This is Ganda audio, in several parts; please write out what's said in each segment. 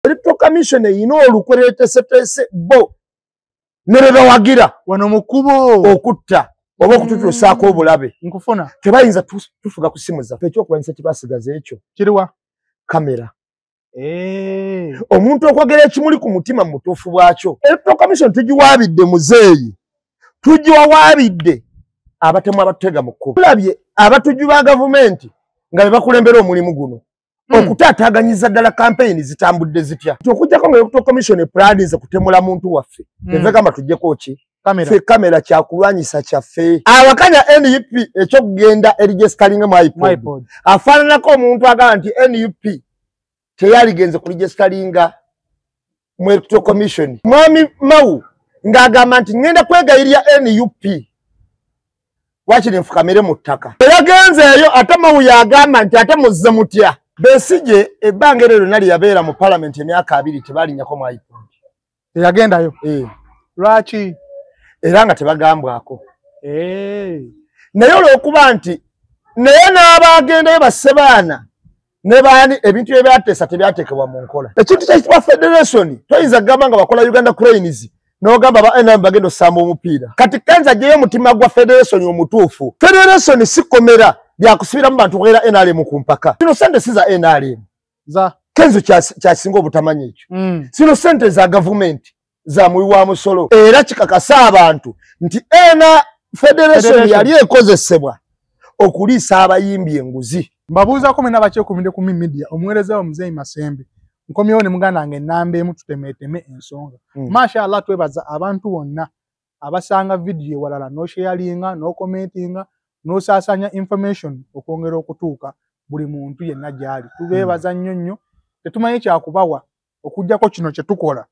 Electoral Commission eyina olukwe lweteeseteese bo ne be bawagira wano mu kkubo okutta oba okututuusaako obulabe. Nkufuna. Tebayinza tufuga ku ssimu zaffe. Ekyokulwanyisa kye twasigaza ekyo kiriwa? Kamera. Omuntu okwogera ekimuli ku mutima mu butuufu bwakyo. Electoral Commission tugiwaabidde muzeeyi, tugiwawaabidde abatemu abatutega mu kkubo. Tulabye abatujju ba gavumenti nga be bakulembera omulimu guno okutaataaganyiza ddala kampeyini zitambudde zitya. Okuggyako nga Electoral Commission epulaninze kutemula muntu waffe, evegamba tuggyeko ki? Ffe kamera kyakulwanyisa kyaffe. Awakanya NUP ekyokugenda erigesitalinga mu iPod afaananako omuntu agamba nti NUP teyaligenze kuligesitalinga mu Electoral Commission. Mwami Mao ng'agamba nti ngenda kwegayirira NUP wakiri nfukamire mu ttaka. Yagenzeeyo ate Mao yagamba nti ate muzze mutya. Besigye ebbanga eryo lyonna lye yabeera mu palamenti emyaka 2 tebalinnyako mu iPod. Teyagendayo? Lwaki? Era nga tebagambwako. Naye olw'okuba nti naye n'abagendayo bassebaana ne baani ebintu bye byateesa tebyateekebwa mu nkola. Ekintu kyekitibwa Federation toyinza kugamba nga bakola Uganda Cranes n'ogamba ba NRM bagenda osamba omupiira. Kati Kenzo aggyeyo omutima gwa Federation omutuufu. Federation si kkomera lyakusibiramu bantu kubeera NRM ku mpaka. Zino ssente si za NRM. Kenzo kyasinga obutamanyi ekyo. Zino ssente za gavumenti za muwi wa musolo. Era kikakasa abantu nti ena Federation yali ekozesebwa okuliisa abayimbi enguzi. Mbabuuzaako mwenna abakyekumidde ku media, omuweereza wo Muzeeyi Masembe. Nkomyewo ne muganda wange ennamba emu tutemeeteme ensonga. Masha Allah, twebaza abantu bonna abasanga vidiyo ewalala n'osharinga, n'okomentinga, n'osaasaanya information okwongera okutuuka buli muntu yenna gy'ali. Tubeebaza nnyo nnyo. Tetumanyi kyakubawa okuggyako kino kye tukola,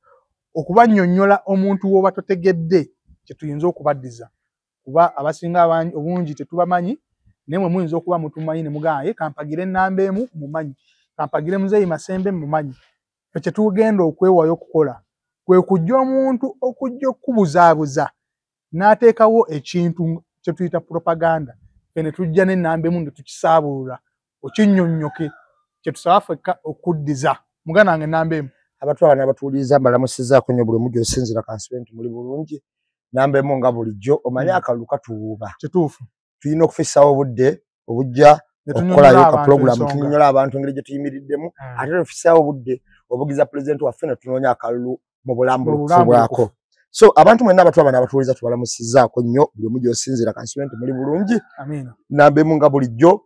okubannyonnyola omuntu w'oba totegedde kye tuyinza okubaddiza. Kuba abasinga obungi tetubamanyi, naye mwe muyinza okuba mutumanyi ne mugamba ye kampagire ennamba emu mumanyi, kampagire Muzeeyi Masembe mumanyi. Ffe kye tugenda okwewaayo okukola kwe kujja omuntu okujja okubuzaabuza n'ateekawo ekintu kye tuyita propaganda, ffe ne tujja n'ennamba emu ne tukisaabulula okinnyonnyoke. Kye tusaba ffekka okuddiza. Muganda wange ennamba emu. Abatwala n'abatuwuliriza mbalamusizzaako nnyo buli omu gy'osinziira kansibe nti muli bulungi. Namba emu nga bulijjo omanyi akalulu katuwuuba. Kituufu. Tulina okufissaawo obudde obujja okukolayo ka pulogulaamu tunnyonnyola abantu engeri gye tuyimiriddemu, ate tufissaawo obudde obugiza pulezidenti waffe ne tunoonya akalulu mu bulambulukufu bwako. So abantu mwenna abatwala n'abatuwuliriza tubalamusizzaako nnyo buli omu gy'osinziira kansibe nti muli bulungi. Namba emu nga bulijjo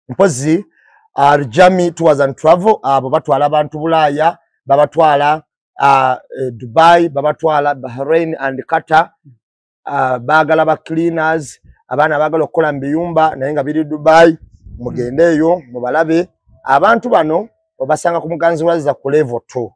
mpozzi Arjami Tours and Travel abo batwala abantu Bulaaya, babatwala Dubai, babatwala Bahrain and Qatar, baagala ba cleaners, abaana baagala okukola mu biyumba naye nga biri Dubai, mugendeeyo mubalabe. Abantu bano obasanga ku Muganzi Lwazza ku level 2.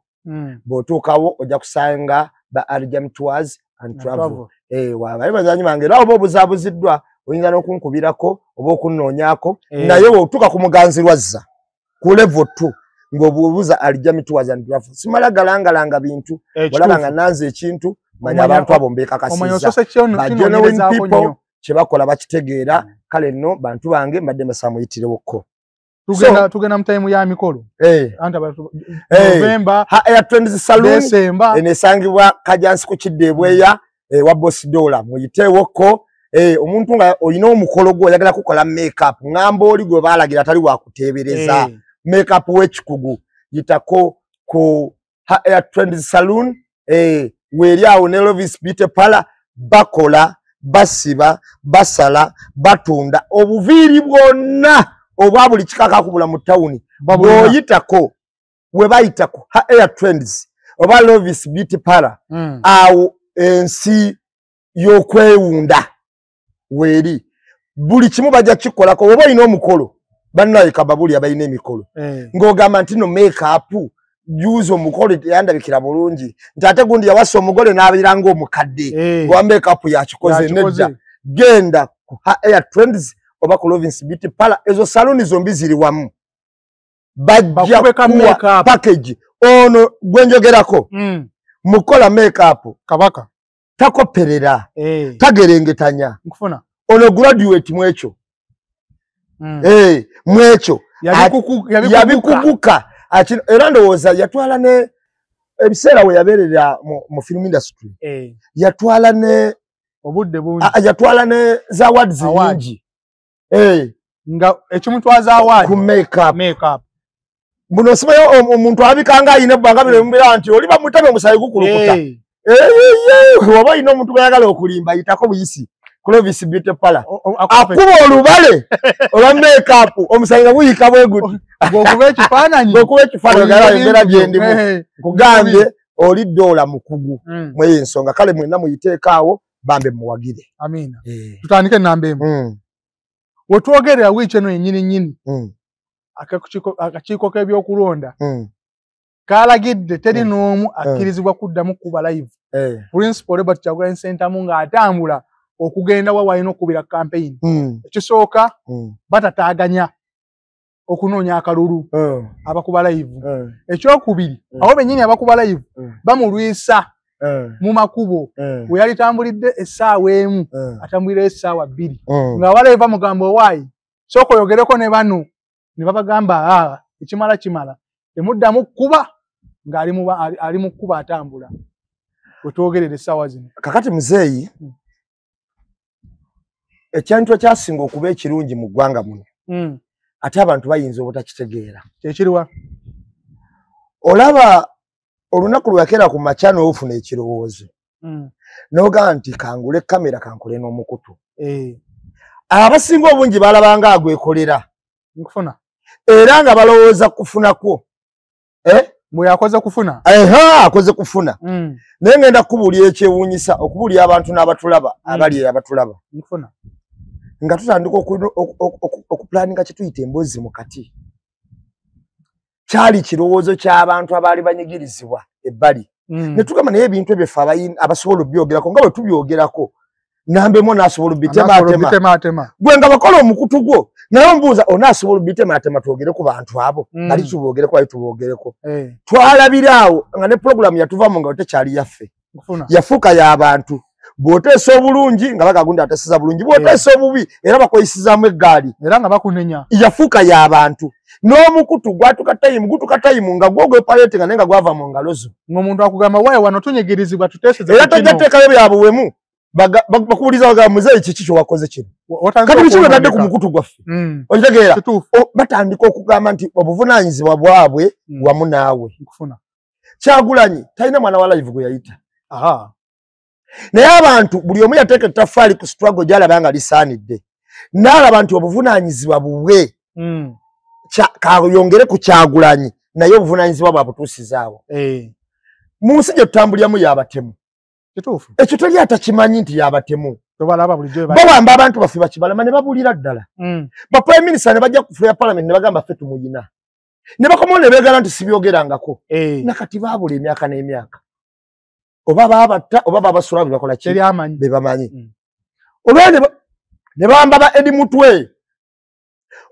Bw'otuukawo ojja kusanga ba Arjami Tours and Travel. Bali bazanyi bange era oba obuzaabuziddwa oyinza n'okunkubirako oba okunnoonyaako, naye bw'otuuka ku Muganzi Lwazza ku level 2 ng'obuuza Arjami Tours and Travel. Simala galangalanga bintu, olaba nga nanze ekintu, manya abantu abo mbeekakasizza. Ba genuine people kye bakola bakitegeera. Kale nno bantu bange mbadde mbasaba muyitirewo. Tugenda mu time ya mikolo. November, Air Trends Saloon enesangibwa Kajansi ku kidde ebweya wa Boss Dollar. Muyitewoko. Omuntu nga olina omukolo gwo oyagala kukola makeup, ngamba oli gwe baalagira tali wakuteebereza. Makeup w'ekikugu yitako ku Air Trends Saloon, weeri awo ne Lovis Beauty Parlor. Bakola, basiba, basala, batunda obuviiri bwonna obwa buli kika kakubula mu tawuni. Bw'oyitako we bayitako Air Trends oba Lovis Beauty Parlor, awo ensi y'okwewunda weeri. Buli kimu bajja kikolako. Oba olina omukolo, bannaye kababuli abalina emikolo, ng'ogamba nti no makeup juzi omukolo teyandabikira bulungi, nti ate gundi yawasa omugole n'abeera ng'omukadde, ng'owa makeup yakikoze. Nedda, genda ku Air Trends oba ku Lovis Beauty Parlor, ezo saluni zombi ziri wamu, bajja kuwa package. Ono gwe njogerako mukola makeup kabaka takoperera, tagerengetanya. Ono graduate mwekyo, mwekyo yabikuguka. Era ndowooza yatwala ne ebiseera we yabeerera mu film industry, yatwala ne obudde bungi, yatwala ne za awards nyingi, nga ekimutwaza award ku makeup. Buno simayo omuntu abikanga ayina ebbanga bino mubeera nti oli bamutabe omusaayi gukulukuta. Oba oyina omuntu gw'ayagala okulimba yitako buyisi Clovis Beauty Parlor, akuba olubale olwa makeup omusaayi nga guyika bwe guti, bw'okuba ekifaananyi, bw'okuba ekifaananyi embeera gye ndimu. Nkugambye oli ddoola mukugu mweyo ensonga, kale mwenna muyiteeko awo bambe muwagire. Amiina. Tutandike ennamba emu. Wetwogerera wiiki eno yennyini nnyini, akakiiko k'ebyokulonda kalagidde teri n'omu akkirizibwa kuddamu kuba live. Principal Robert Kyagulanyi Ssentamu ng'atambula okugenda wa walina okukubira campaign. Ekisooka batataaganya okunoonya akalulu abakuba live. Ekyokubiri abo bennyini abakuba live bamulwisa mu makubo. We yali tambulidde essaawa emu atambulira essaawa bbiri, nga live bamugamba owaayi sooka oyogereko ne bano, ne babagamba ekimala kimala, temuddamu kkuba, ng'ali mu kkuba atambula. Wetwogerera essaawa zino. Kakati muzeeyi, ekintu ekyasinga okuba ekirungi mu ggwanga muno, ate abantu bayinza obutakitegeera. Kyekiriwa? Olaba olunaku lwe ku makya n'ofuna ekirowoozo, n'ogamba nti kangule kamera kankole n'omukutu. Abasinga obungi balabanga agwekolera. Nkufuna. Era nga balowooza kufunakwo. Bwe yakoze kufuna? Akoze kufuna. Naye ngenda kukubuulira ekyewuunyisa, okubuulira abantu n'abatulaba, abali abatulaba. Nkufuna. Nga tutandika okupulaninga kye tuyita emboozi mu kati. Kyali kirowoozo ky'abantu abaali banyigirizibwa ebbali. Ne tugamba naye ebintu ebyo ffe abasobola okubyogerako nga bwe tubyogerako, nambemu n'asobola obitematema. Gwe nga bakola omukutu gwo, naye ombuuza onaasobola obitematema twogere ku bantu abo, bali tuboogereko bali tuboogereko. Twalabira awo nga ne pulogulaamu yatuva mu ngalo tekyali yaffe. Yafuuka y'abantu. Bw'oteesa obulungi nga bagagundi ateeseza bulungi, bw'oteesa obubi era bakweyisizaamu eggaali. Era nga bakunenya. Yafuuka y'abantu. N'omukutu gwatuka tayimu, gutuka tayimu nga gwo gwepaleete nga naye nga gwava mu ngalo zo. Ng'omuntu akugamba waaye wano tunyigirizibwa tuteeseze. Era tojja kuteekayo bya buwemu. Bakubuuliza bagamba muzeeyi kiki kye wakoze kino. Kati biki bwe ku mukutu gwaffe. Okitegeera? Batandika okugamba nti obuvunaanyizibwa bwabwe wamu naawe. Kyagulanyi talina mwana wa live gwe yayita. Naye abantu buli omu yateeka ettaffaali ku struggle gy'alaba nga lisaanidde. N'alaba nti obuvunaanyizibwa bubwe kayongere ku Kyagulanyi, naye obuvunaanyizibwa bwabutuusizaawo. Mu nsi gye tutambuliramu y'abatemu. Ekyo teri atakimanyi nti y'abatemu. Bawamba abantu baffe bakibalama ne babuulira ddala. Ba prime minister ne bajja ku floor ya parliament ne bagamba ffe tumuyina. Ne bakomawo ne beegaana nti sibyogerangako. Nakati baabula emyaka n'emyaka. Oba baabatta oba baabasula bye bakola ki? Be bamanyi. Olwo ne bawamba ba Eddie Mutwe.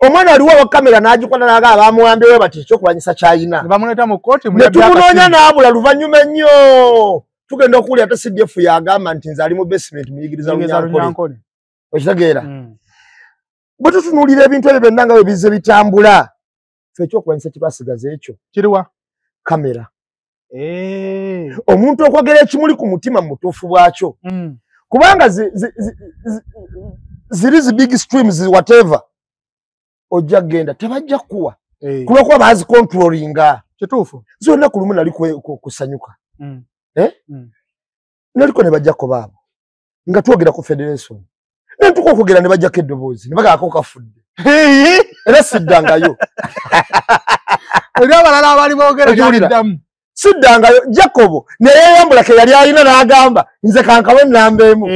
Omwana aliwo wa kamera n'agikwata n'agamba bamuwambyewo bati ekyokulwanyisa ky'ayina. Ne tumunoonya n'abula luvannyuma ennyo. Tugenda okuwulira ate CDF yagamba nti nze ali mu basement muyigiriza Lunyankole. Okitegeera? Bwe tutunuulira ebintu ebyo byonna nga bwe bizze bitambula, ffe ekyokulwanyisa kye twasigaza ekyo. Kiriwa? Kamera. Omuntu okwogera ekimuli ku mutima mu butuufu bwakyo. Kubanga ziri zi big streams whatever. Ojja kugenda tebajja kukuwa. Kulwokuba baazicontrollinga. Kituufu. Nze olunaku lumu nali kusanyuka. Naliko ne bajjako baabo nga twogera ku federation. Ne ntuuka okwogera ne bajjako eddoboozi ne bagamba kafudde. Era siddangayo. Eri abalala abaali boogera gyaliddamu. Siddangayo Jacobo ne yeeyambula ke yali alina n'agamba nze kankawe ennamba emu.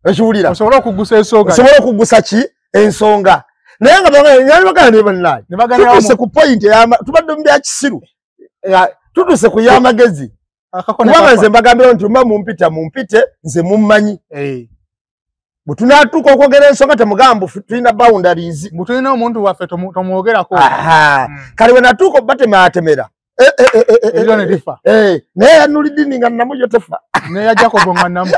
Ekiwulira. Osobole okuggusa ensonga. Osobole okuggusa ki? Ensonga. Naye nga bagamba ne bannaye. Tutuuse ku point tubadde mu bya kisiru. Tutuuse ku y'amagezi. Kubanga nze mbagambira nti mba mumpita mumpite nze mummanyi. Bwe tunaatuuka okwogera ensonga temugamba tulina boundaries. Mbu tulina omuntu waffe tomwogerako. Kale bwe natuuka obatemaatemera. Eryo ne lifa. Naye yanulidini nga nnamu yo tefa. Naye Jacobo nga nnamu.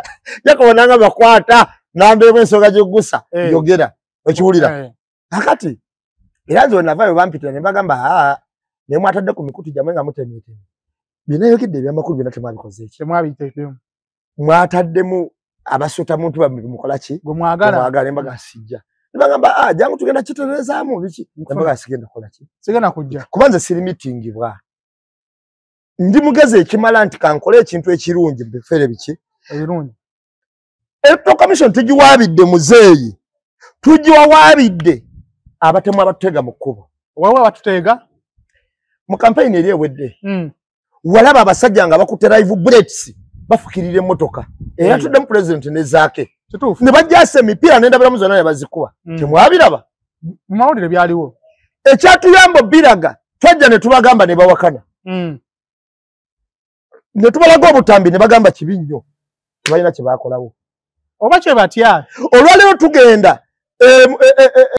Jacobo nanga bakwata namba emu ensonga gy'oggusa yogera. Okiwulira? Kakati Era nze wenavaayo bampitira ne bagamba aa naye mwatadde ku mikutu gyammwe nga mutemyetemye. Bye nayogedde ebyamakulu byonna temwabikoze ki? Temwabiteekemu. Mwataddemu abasuuta muntu bammwe mukola ki? Gwe mwagala. Mwagala ne mbaga sijja. Ne bagamba aa jangu tugenda kitereezaamu biki? Ne mbaga sigenda kukola ki? Sigenda kujja. Kuba nze siri mitingibwa. Ndi mugezi ekimala nti kankole ekintu ekirungi bifere biki? Ebirungi. Electoral Commission tugiwaabidde muzeeyi. Tugiwawaabidde abatemu abatutega mu kkubo. Waliwo abatutega? Mu kampeyini eri ewedde. Walaba abasajja nga bakutte live bullets bafukirira emmotoka. Era tuddemu pulezidenti ne Zaake. Kituufu. Ne bajjasa emipiira n'endabiramu zonna ne bazikuba. Temwabiraba? Mu mawulire byaliwo. Ekyatuyamba biraga twajja ne tubagamba ne bawakana. Ne tubalaga obutambi ne bagamba kibi nnyo. Tebalina kye baakolawo. Oba kye batya. Olwaleero tugenda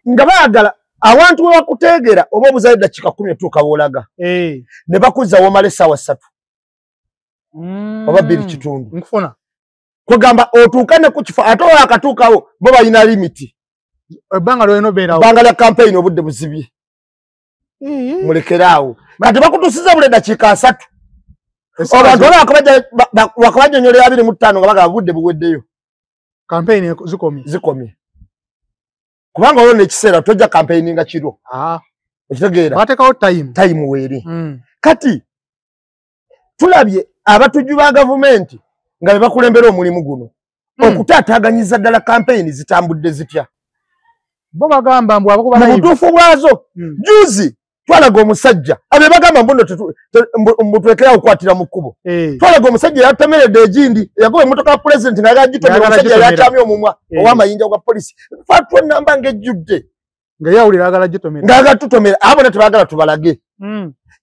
nga baagala awantu we bakuteegera oba obuzayo ddakiika 10 otuuka w'olaga. Ne bakuzza w'omala essaawa 3. Oba 2.5. Nkufuna. Kugamba otuuka ne ku kifo ate wakatuukawo bo balina limiti. Ebbanga ly'olina obeerawo. Ebbanga lya kampeyini obudde buzibye. Mulekeraawo. Kati bakutuusiza buli ddakiika 3. Abantu wakabajjonyolera 25 nga bagamba budde buweddeyo. Kampeyini zikomye. Zikomye. Kubanga olwo n'ekiseera tojja kampeyini nga kiro. Okitegeera? Bateekawo time. Time weeri. Kati tulabye abatujju ba gavumenti nga be bakulembera omulimu guno. Okutaataaganyiza ddala kampeyini zitambudde zitya. Bo bagamba mbu abakuba live. Mu butuufu bwazo. Juzi twalaga omusajja abe bagamba mbu tulekerawo okukwatira mu kkubo. Twalaga omusajja yatameredde egindi yagoba emmotoka ya pulezidenti nga agitomera omusajja yakyamye omumwa ow'amayinja gwa polisi. Fatwa ennamba ng'ejjudde. Nga yawulira agala gitomera. Ng'agala tutomera abo ne tebaagala tubalage.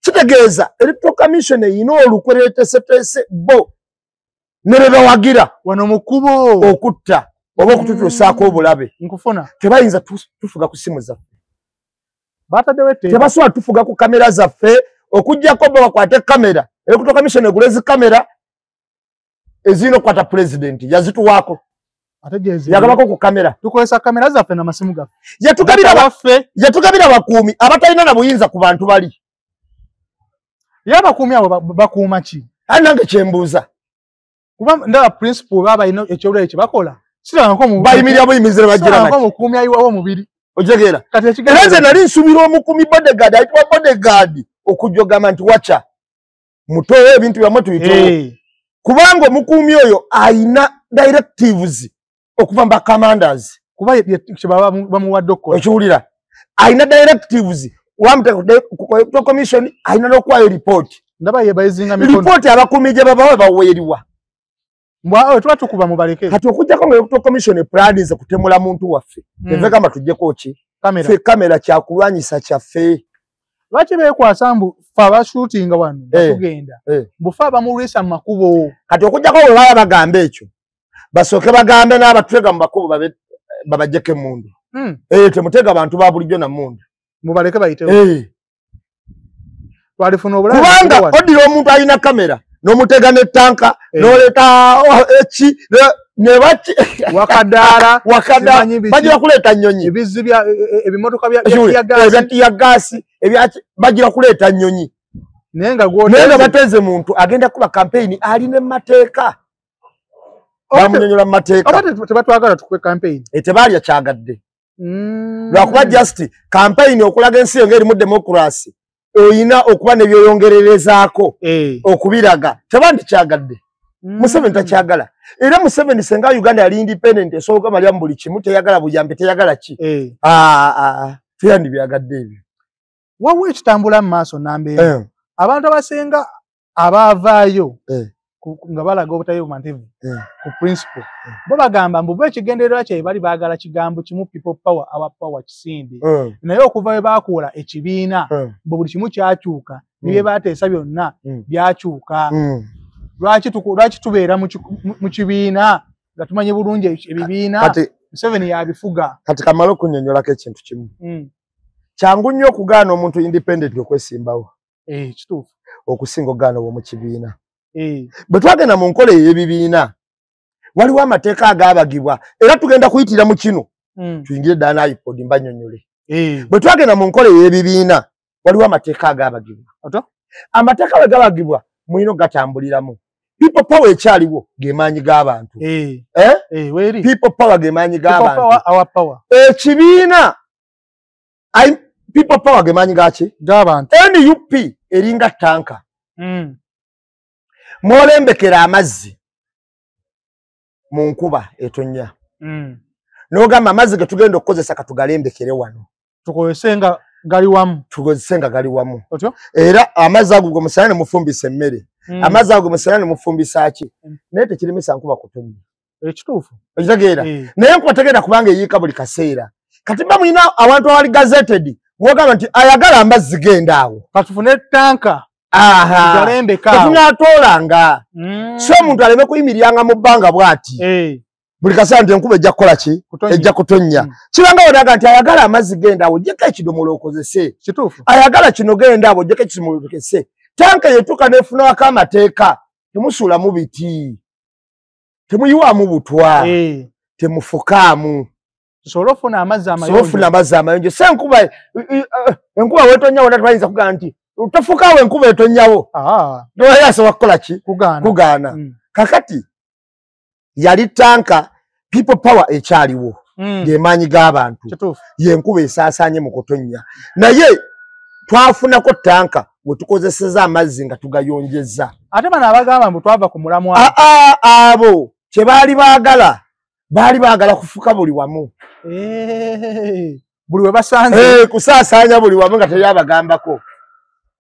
Kitegeeza Electoral Commission eyina olukwe lweteeseteese bo ne be bawagira wano mu kkubo okutta oba okututuusaako obulabe. Nkufuna. Tebayinza tufuga ku ssimu zaffe. Bataddewo Tebasobola tufuga ku kamera zaffe okuggyako bo bakwate kamera. Electoral Commission egule zi kamera ezirina okukwata pulezidenti yazituwaako. Yagabako ku kamera. Tukozesa kamera zaffe n'amasimu gaffe. Yatugabira abakuumi abatalina na buyinza ku bantu bali. Ye abakuumi abo bakuuma ki? Ani nange kye mbuuza. Kuba ndaba principal baba balina ekyobulabe kye bakola. Bayimirira buyimirizi ne bagira Sirabangako omukuumi ayiwawo omubiri. Otegeera? Kati ekigambo Era nze nali nsuubira omukuumi bodyguard ayitibwa bodyguard okujja ogamba nti wacha mutowe ebintu byammwe tuyitewo. Kubanga omukuumi oyo ayina directives okuva mu ba commanders. Kuba kye baba bamuwadde okukola. Okiwulira? Ayina directives wamuteeka ku commission ayina n'okuwaayo report. Ndaba ye bayizinga mikono. Report abakuumi gye babawa baweeriwa. Mbwa tuba tukuba mubaleke. Kati okuggyako nga Electoral Commission planize kutemula muntu waffe. Teve gamba tuggyeko ki? Kamera. Ffe kamera kyakulwanyisa kyaffe. Lwaki beekwasa mbu ffe abashootinga wano tugenda? Mbu ffe abamulwisa mu makubo. Kati okuggyako bwe baba bagamba ekyo basooke bagambe n'abatutega mu makubo babaggyeko emmundu. Temutega abantu ba bulijjo na mmundu. Mubaleke bayitewo. Twalifuna obulabe. Kubanga oddira omuntu alina kamera n'omutega n'ettanka n'oleeta eki ne baki wakadaala wakadaala bagira kuleeta nnyonyi ebizzi bya ebimotoka bya ebya gaasi ebyaki bagira kuleeta nnyonyi naye nga bateze muntu agenda kuba campaign ali ne mateeka bamunyonyola mu mateeka oba tebatwagala tukube campaign tebalya kyagadde lwakuba just campaign okulaga ensi yo ng'erimu democracy oyina okuba n'ebyoyongererezaako okubiraga tebandikyagadde. Museveni takyagala. Era Museveni senga Uganda yali independent esobola malya mu buli kimu teyagala buyambi teyagala ki. Teyandibyagadde ebyo. Waliwo ekitambula mu maaso namba abantu abasinga abaavaayo nga balaga obutali bumativu ku principle bo bagamba mbu bo ekigendererwa kyabwe bali baagala kigambo kimu people power our power kisinde. Naye okuva we baakuula ekibiina mbu buli kimu kyakyuka ne bye baateesa byonna byakyuka. Lwaki tubeera mu kibiina nga tumanyi bulungi ebibiina Museveni yabifuga. Kati kamale okunnyonnyolako ekintu kimu. Kyangu nnyo okugaana omuntu independent okwesimbawo. Kituufu. Okusinga okugaana ow'omu kibiina. Bwe twagenda mu nkola ey'ebibiina waliwo amateeka agaabagibwa era tugenda kuyitira mu kino tuyingire ddala n'IPOD mbannyonnyole. Bwe twagenda mu nkola ey'ebibiina waliwo amateeka agabagibwa. Amateeka bwe gabagibwa mulina gatambuliramu. People power ekyaliwo ge maanyi g'abantu. People power ge maanyi g'abantu. Ekibiina people power ge maanyi gaki? G'abantu. NUP eringa tanka. Mwolembekera amazzi mu nkuba etonnya. N'ogamba amazzi ge tugenda okukozesa katugalembekere wano. Tukozese nga gali wamu. Tukozese nga gali wamu. Era amazzi ago gomusana ne mufumbisa emmere. Amazzi ago musana ne mufumbisa ki? Naye tekirimisa nkuba kutonnya. Ekituufu. Okitegeera? Naye nkuba tegenda kubanga eyiika buli kaseera. Kati mba mulina awantu awali gazetted, mwogamba nti ayagala amazzi genda awo. Katufune tanka. Tetunaatoolanga. So omuntu aleme kuyimiriranga mu bbanga bw'ati. Buli kaseera nti enkuba ejja kukola ki? Ejja kutonnya. Kibanga onaga nti ayagala amazzi genda awo, ojjeko ekidomola okozese. Ayagala kino genda awo, ojjeko ekidomola okozese. Tanka yetuuka n'efunawako amateeka, temusuulamu biti, temuyiwaamu butwa, temufukaamu. Tusobole okufuna amazzi amayonjo. Okufuna amazzi amayonjo. Se enkuba enkuba wetonnya wonna tebayinza kugamba nti tofukaawo enkuba etonnyawo. Tewali asobola kukola ki? Kugaana. Kakati yali tanka people power ekyaliwo ge maanyi g'abantu, yenkuba esaasaanye mu kutonnya. Naye twafunako tanka we tukozeseza amazzi nga tugayonjeza. Ate bano abagamba mbu twava ku mulamwa. Abo kye baali baagala, baali baagala kufuka buli wamu. Buli we basanze. Kusaasaanya buli wamu nga teri abagambako.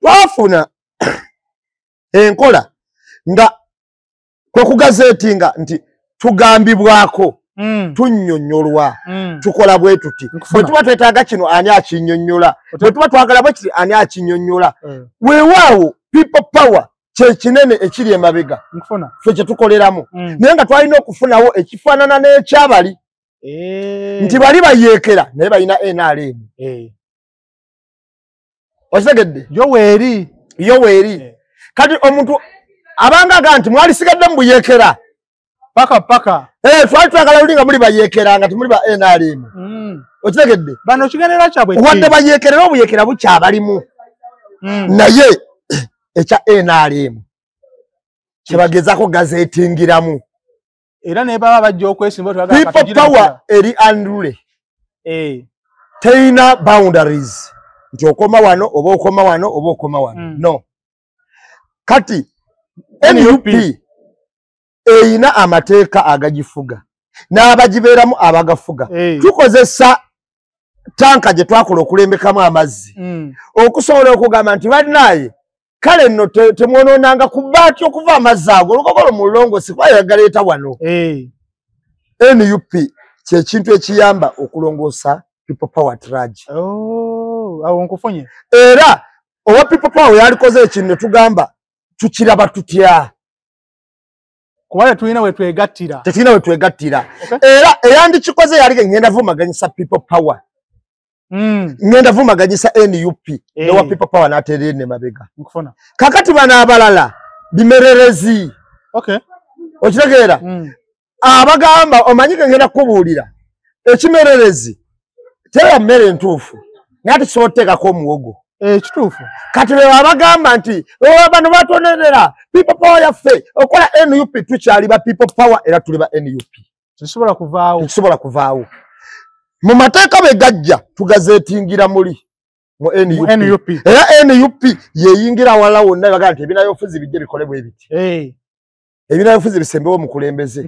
Twafuna enkola nga kwe kugazetinga nti tugambibwako, tunnyonnyolwa, tukola bwe tuti. Bwe tuba twetaaga kino ani akinnyonnyola, bwe tuba twagala bwe kiti ani akinnyonnyola. Weewaawo people power kye kinene ekiri emabega ffe kye tukoleramu. Naye nga twalina okufunawo ekifaanana n'ekyabali nti bali bayeekera naye balina NRM. Okitegedde? Yo weeri. Kati omuntu abanga aga nti mwalisigadde mu buyeekera paka paka. Twali twagala luli nga muli bayeekera nga temuli ba NRM. Okitegedde? Bano kigendererwa kyabwe ki? Wadde bayeekera obuyeekera bukyabalimu. Naye ekya NRM kyebagezaako gazeetingiramu. Era ne baba bajja okwesimba twagala people power eri unruly. Terina boundaries nti okoma wano oba okoma wano oba okoma wano. No. Kati NUP eyina amateeka agagifuga n'abagibeeramu abagafuga. Tukozesa tanka gye twakola okulembekamu amazzi okusobola okugamba nti bannaaye kale nno temwonoonanga ku bbaati okuva amazzi ago olukokolo mulongose kuba yagaleeta wano. NUP kyekintu ekiyamba okulongoosa people power trage. Awo nkufunye. Era owa people power yalikoze ekintu ne tugamba tukiraba tutya? Kuba tetulina we twegattira. Tetulina we twegattira. Era eyandikikoze yali ngenda vumaganyisa people power. Ngenda vumaganyisa NUP n'owa people power n'ateerera ne mabega. Nkufuna. Kakati bano abalala bimererezi. Okitegeera? Abagamba omanyi ge ngenda kukubuulira ekimererezi tera mmere entuufu naye tekisobola okuteekako omuwogo. Ekituufu. Kati be abagamba nti bano batonerera people power yaffe okola NUP, tukyali ba people power era tuli ba NUP. Tekisobola kuvaawo. Tekisobola kuvaawo. Mu mateeka bwe gajja tugazeetingira muli mu NUP. Era NUP yeyingira awalala wonna bagamba nti ebinayofuzi bijje bikole bwe biti. Ebinayofuzi bisembewo omukulembeze.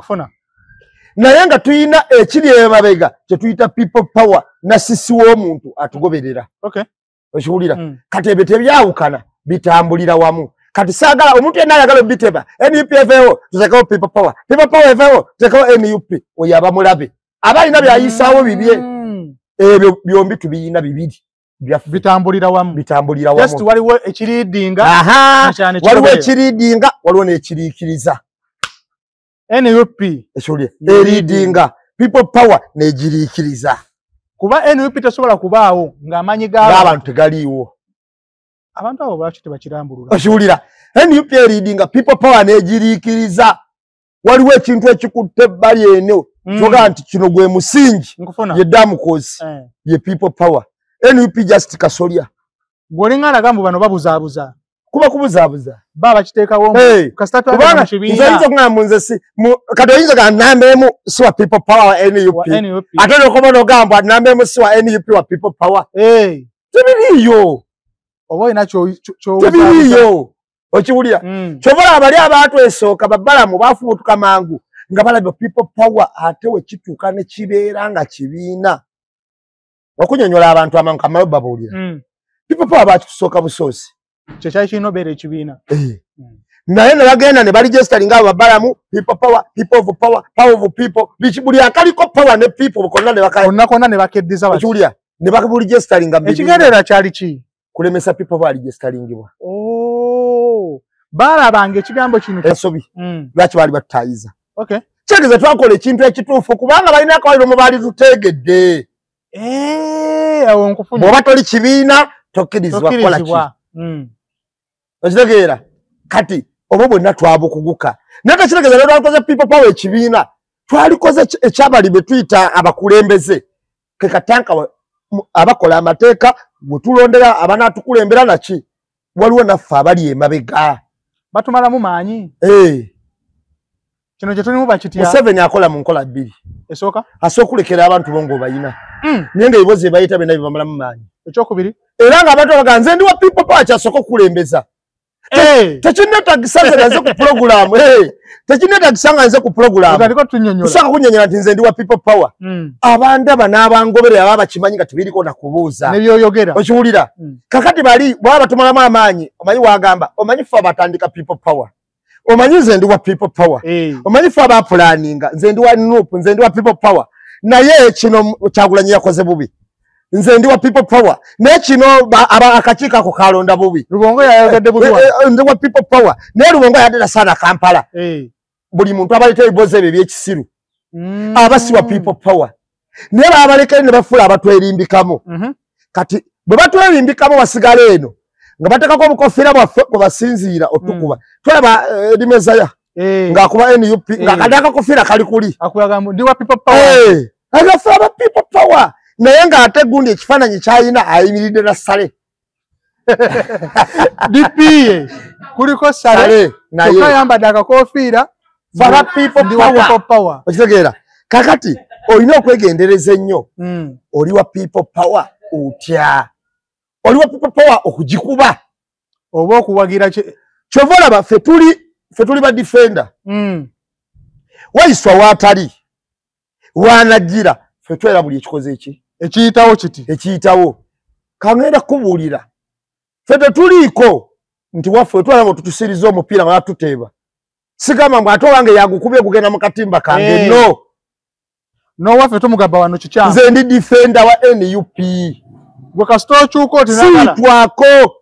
Naye nga tuyina ekiri emabega kye tuyita people power na sisi w'omuntu atugoberera. Okiwulira? Kati ebyo tebyawukana bitambulira wamu. Kati saagala omuntu yenna ayagala obiteba NUP eveewo tuteekewo people power, people power eveewo tuteekewo NUP, oyo aba mulabe aba alina byayisaawo bibye. Ebyo byombi tubiyina bibiri bitambulira wamu. Bitambulira wamu. Just waliwo ekiriidinga. Waliwo ekiriidinga, waliwo n'ekiriikiriza. NUP ekiwulira eriidinga, people power n'egiriikiriza. Kuba NUP tesobola kubaawo ng'amaanyi g'abantu tegaliiwo. Abantu abo lwaki tebakirambulula? Okiwulira? NUP eriidinga, people power n'egiriikiriza. Waliwo ekintu ekikutte ebbali eno kyogamba nti kino gwe musingi, ye damukozi, ye people power. NUP just kasolya. Gwolinga alaga mbu bano babuzaabuza. Kuba kubuzaabuza. Baba bakiteekawo kasita twagenda mu kibiina. Nze oyinza okugamba nze si kati oyinza ga namba emu si wa people power wa NUP. Ate n'okoma n'ogamba namba emu si wa NUP wa people power. Tebiriiyo. Oba olina tebiriiyo. Okiwulira? Kyova olaba bali abaatwesooka babbalamu baafubutuka mangu nga balabye people power ate we kituuka ne kibeera nga kibiina. Okunyonnyola abantu amangu kamala babuulira. People power baakitusooka busoosi. Kye kyali kirina obeera ekibiina. Naye ne bagenda ne baregisteringa abo babbalamu people power, people of power, power of people. Buli akaliko power ne people konna ne konna konna ne bakeddiza bati. Okiwulira? Ne baburegisteringa mu bibiina. Ekigendererwa kyali ki? Kulemesa people power registeringibwa. Baalabanga ekigambo kino. Ensobi. Lwaki baali batutayiza? Okay. Kitegeeza twakola ekintu ekituufu kubanga balina akawaliro mu baali tutegedde. Awo nkufunye. Bw'oba toli kibiina tokkirizibwa kukola ki. Okitegeera? Kati obwo bwonna twabukuguka. Naye tekitegeeza lwe twakoze people power ekibiina, twalikoze ekyabali be tuyita abakulembeze. Ke katanka abakola amateeka bwe tulondera abanaatukulembera naki, waliwo naffe abali emabega. Batumalamu maanyi. Kino kye tulimu bakitya. Museveni akola mu nkola bbiri. Esooka? Asooka okulekera abantu bo ng'obayina. Naye ng'ebibozi bye bayita byonna bibamalamu maanyi. Ekyokubiri? Era ng'abantu bagamba nze ndi wa people power kyasooka okukulembeza. Tekinneetagisa nze nga nze ku pulogulaamu. Tekinneetagisa nga nze ku pulogulaamu. Otandika otunyonnyola. Kusooka kunnyonnyola nti nze ndi wa people power. Abandaba n'abangoberera baba bakimanyi nga tebiriko na kubuuza. Ne by'oyogera. Okiwulira? Kakati bali bw'aba batumalamu amaanyi, omanyi wagamba, omanyi ffe abatandika people power. Omanyi nze ndi wa people power. Omanyi ffe abapulaninga, nze ndi wa NUP, nze ndi wa people power. Naye kino Kyagulanyi yakoze bubi. Nze ndi wa people power. Naye kino akakiiko ako kalonda bubi. Rubongo yayogedde bubi. Ndi wa people power. Naye Rubongo yadde sana Kampala. Buli muntu abaleeta ebibozi ebyo eby'ekisiru. Aba si wa people power. Naye babalekere ne bafuula abatwerimbikamu. Kati bwe batwerimbikamu basigala eno nga bateekako obukofiira bwaffe bwe basinziira otukuba. Tulaba Eri Mezaya ng'akuba NUP ng'akadde akakofiira kali kuli. Akulaga ndi wa people power. Agafe aba people power. Naye ng'ate gundi ekifaananyi ky'alina ayimiridde na Sale. DP kuliko Sale kyokka ayambadde akakofiira faba people power. Okitegeera? Kakati olina okwegendereza ennyo. Oli wa people power otya? Oli wa people power okugikuba oba okuwagira. Kyova olaba ffe tuli ba defender. Waiswa waatali waanajjira ffe twera buli ekikoze eki ekiyitawo kiti ekiyitawo. Kangenda kubuulira ffe tetuliiko nti waffe twala nga tutusiriza omupiira nga tuteeba. Sigamba mbu ate owange yagukubye gugenda mu katimba kange. No. N'owaffe tumugamba wano kikyamu. Nze ndi defender wa NUP. Gwe kasita okyuka oti nagala. Siyitwako.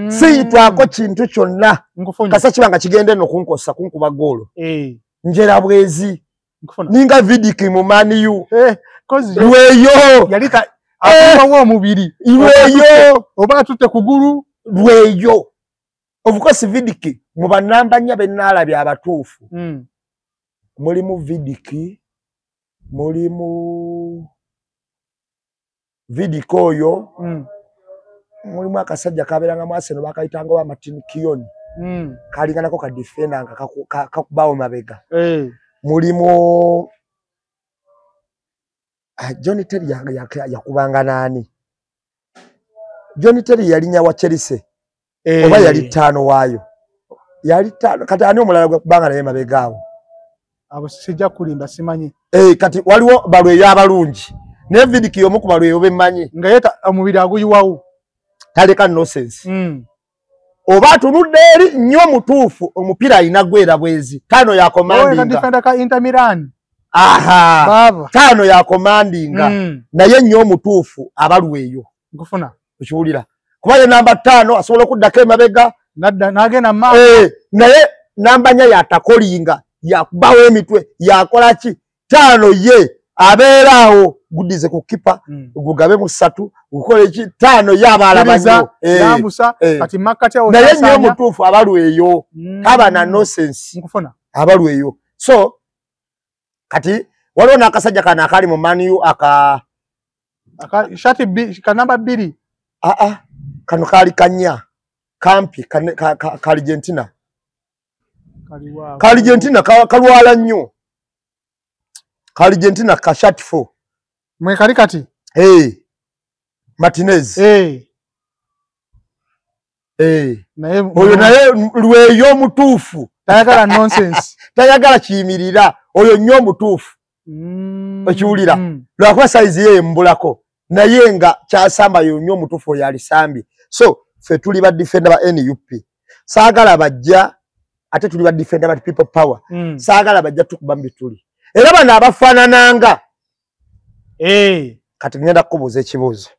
Siyitwako kintu kyonna. Kasa kiba nga kigenda eno kunkosa kunkuba ggoolo. Njera bwezi. Ninga Vidiki mu Man U. Lweyo. Yali akubawo omubiri. Lweyo. Oba atutte kugulu. Lweyo. Of course Vidiki mu bannamba nnya be nnaalabye abatuufu. Mulimu Vidiki, mulimu Vidiki oyo, mulimu akasajja kabeeranga mu Arsenal bakayitanga wa Martin Keown. Kalinganako ka defender nga kakubawo mabega. Mulimu John Terry yakubanga nani? John Terry yalinya wa Chelsea. Oba yali ttaano waayo. Yali ttaano kati ani omulala gwe kubanga naye mabega awo? Abo sijja kulimba simanyi. Kati waliwo balweyo abalungi. Naye Vidiki y'omu ku balweyo be mmanyi. Nga ye omubiri aguyiwawo. Taleka nonsense. Oba atunudde eri nnyo mutuufu omupiira alina gwera bwezi. Ttaano ya commandinga. Defender ka Inter Milan. Aha. Baba. Ttaano ya commandinga. Naye nnyo omutuufu abalweyo. Nkufuna. Okiwulira. Kuba ye namba 5 asobola okuddako emabega n'agenda mu maaso. Naye namba 4 yatakolinga yakubawo emitwe yakola ki? 5 ye abeera awo gudize ku kipa gugabe mu 3 gukole ki? 5 ye abalaba nnyo. Yambusa kati makkati awo naye nnyo omutuufu abalweyo taba na nonsense. Nkufuna. Abalweyo. So kati waliwo n'akasajja kano akali mu Man U aka Shati kanamba 2. Kano kali kanya. Kampi ka Argentina. Ka Argentina kalwala nnyo. Ka Argentina ka shati 4. Mwe kali kati? Hey. Martinez. Hey. Hey. Naye oyo naye lweyo mutuufu. Tayagala nonsense. Tayagala kiyimirira. Oyo nnyo mutuufu. Okiwulira. Lwakuba size ye mbulako. Naye nga kyasamba yo nnyo mutuufu oyo alisambye. So ffe tuli ba defender ba NUP. Saagala bajja ate tuli ba defender ba people power. Saagala bajja tukuba mbituli. Era bano abafaanananga. Kati ngenda kukubuuza ekibuuzo.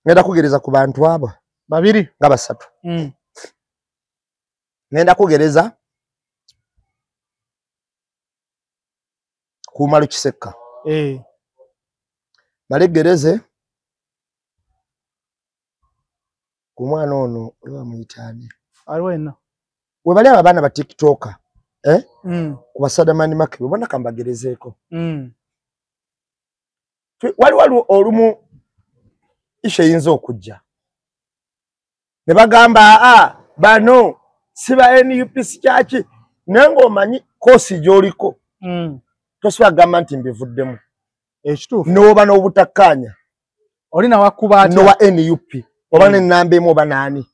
Ngenda kugereza ku bantu abo. Babiri nga basatu. Ngenda kugereza ku Umaru Kisekka. Malegereze ku mwana ono bamuyitaani. Aliwo yenna. We bali abaana ba TikToker. Ku Basadamani Makebe bonna kambagerezeeko. Waliwo olumu ishe eyinza okujja. Ne bagamba bano si ba NUP si kyaki, naye ng'omanyi koosi gy'oliko. Tosobola kugamba nti mbivuddemu. Ekituufu. N'oba n'obutakkaanya. Oli nawakuba atya? N'owa NUP oba n'ennamba emu oba naani.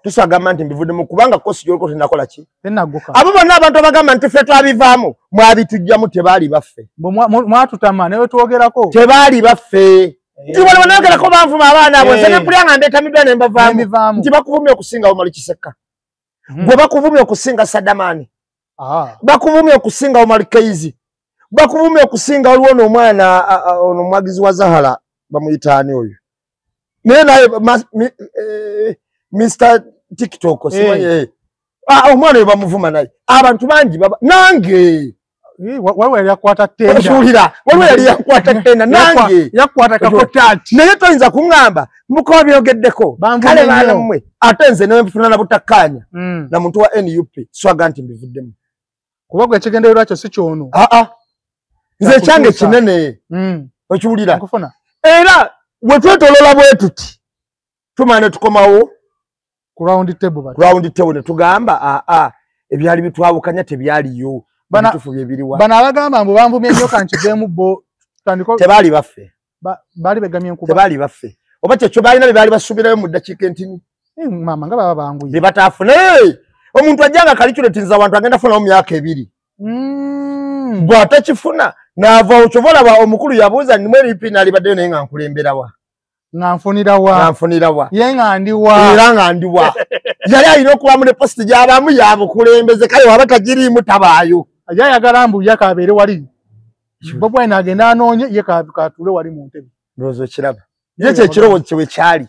Tosobola kugamba nti mbivuddemu kubanga koosi gy'oliko tennakola ki? Tennagguka. Abo bonna abantu abagamba nti ffe twabivaamu mwabitujjamu tebaali baffe. Mwatutama ne wetwogerako. Tebaali baffe. Nti wano banayogerako banvuma abaana abo, nze ne mpulira nga ndeetamiddwa ne mbavaamu. Nti bakuvumye okusinga Umaru Kisekka. Gwe bakuvumye okusinga Sadamani. Bakuvumye okusinga Umaru Keizi. Bakuvumye okusinga waliwo n'omwana ono omwagizi wa Zahara bamuyita ani oyo. Naye naye Mr TikTok simanyi. Omwana oyo bamuvuma naye. Abantu bangi nange. Waliwo yali yakwata tenda. Okiwulira, waliwo yali yakwata tenda nange. Yakwata kakotaati. Naye toyinza kuŋŋamba mukoba byogeddeko. Kale baana mmwe ate nze ne nfuna na butakkaanya na muntu wa NUP swaga nti mbivuddemu. Kuba gwe ekigendererwa kyo si kyono. Nze ekyange kinene. Okiwulira. Nkufuna. Era bwe twetoloola bwe tuti tumala ne tukomawo ku round table bati. Round table ne tugamba ebyali bitwawukanya tebyaliyo. Bano abagamba mbu banvumye nnyo kankiveemu bo tebaali baffe. Baali begamye enkuba. Tebaali baffe. Oba kyekyo balina bye baali basuubirayo mu ddakiika entini. Maama nga baba banguye. Bye bataafune. Omuntu ajja nga kaliculetinza abantu agenda funawo myaka 2. Bw'atakifuna n'avaawo kyova olaba omukulu yabuuza nti mweri P naalibaddeyo naye nga nkulemberawa. Nga nfunirawa. Nga nfunirawa. Ye nga ndiwa. Era nga ndiwa. Yali alina okubamu ne positi gy'abamu yabukulembeze kale waba tagiriimu tabaayo. Ajja ayagala mbu ye kabeere wali. Bobi Wine agenda anoonye ye katuule wali mu ntebe. Ndowooza okiraba. Ye kye kirowoozo kye bwe kyali.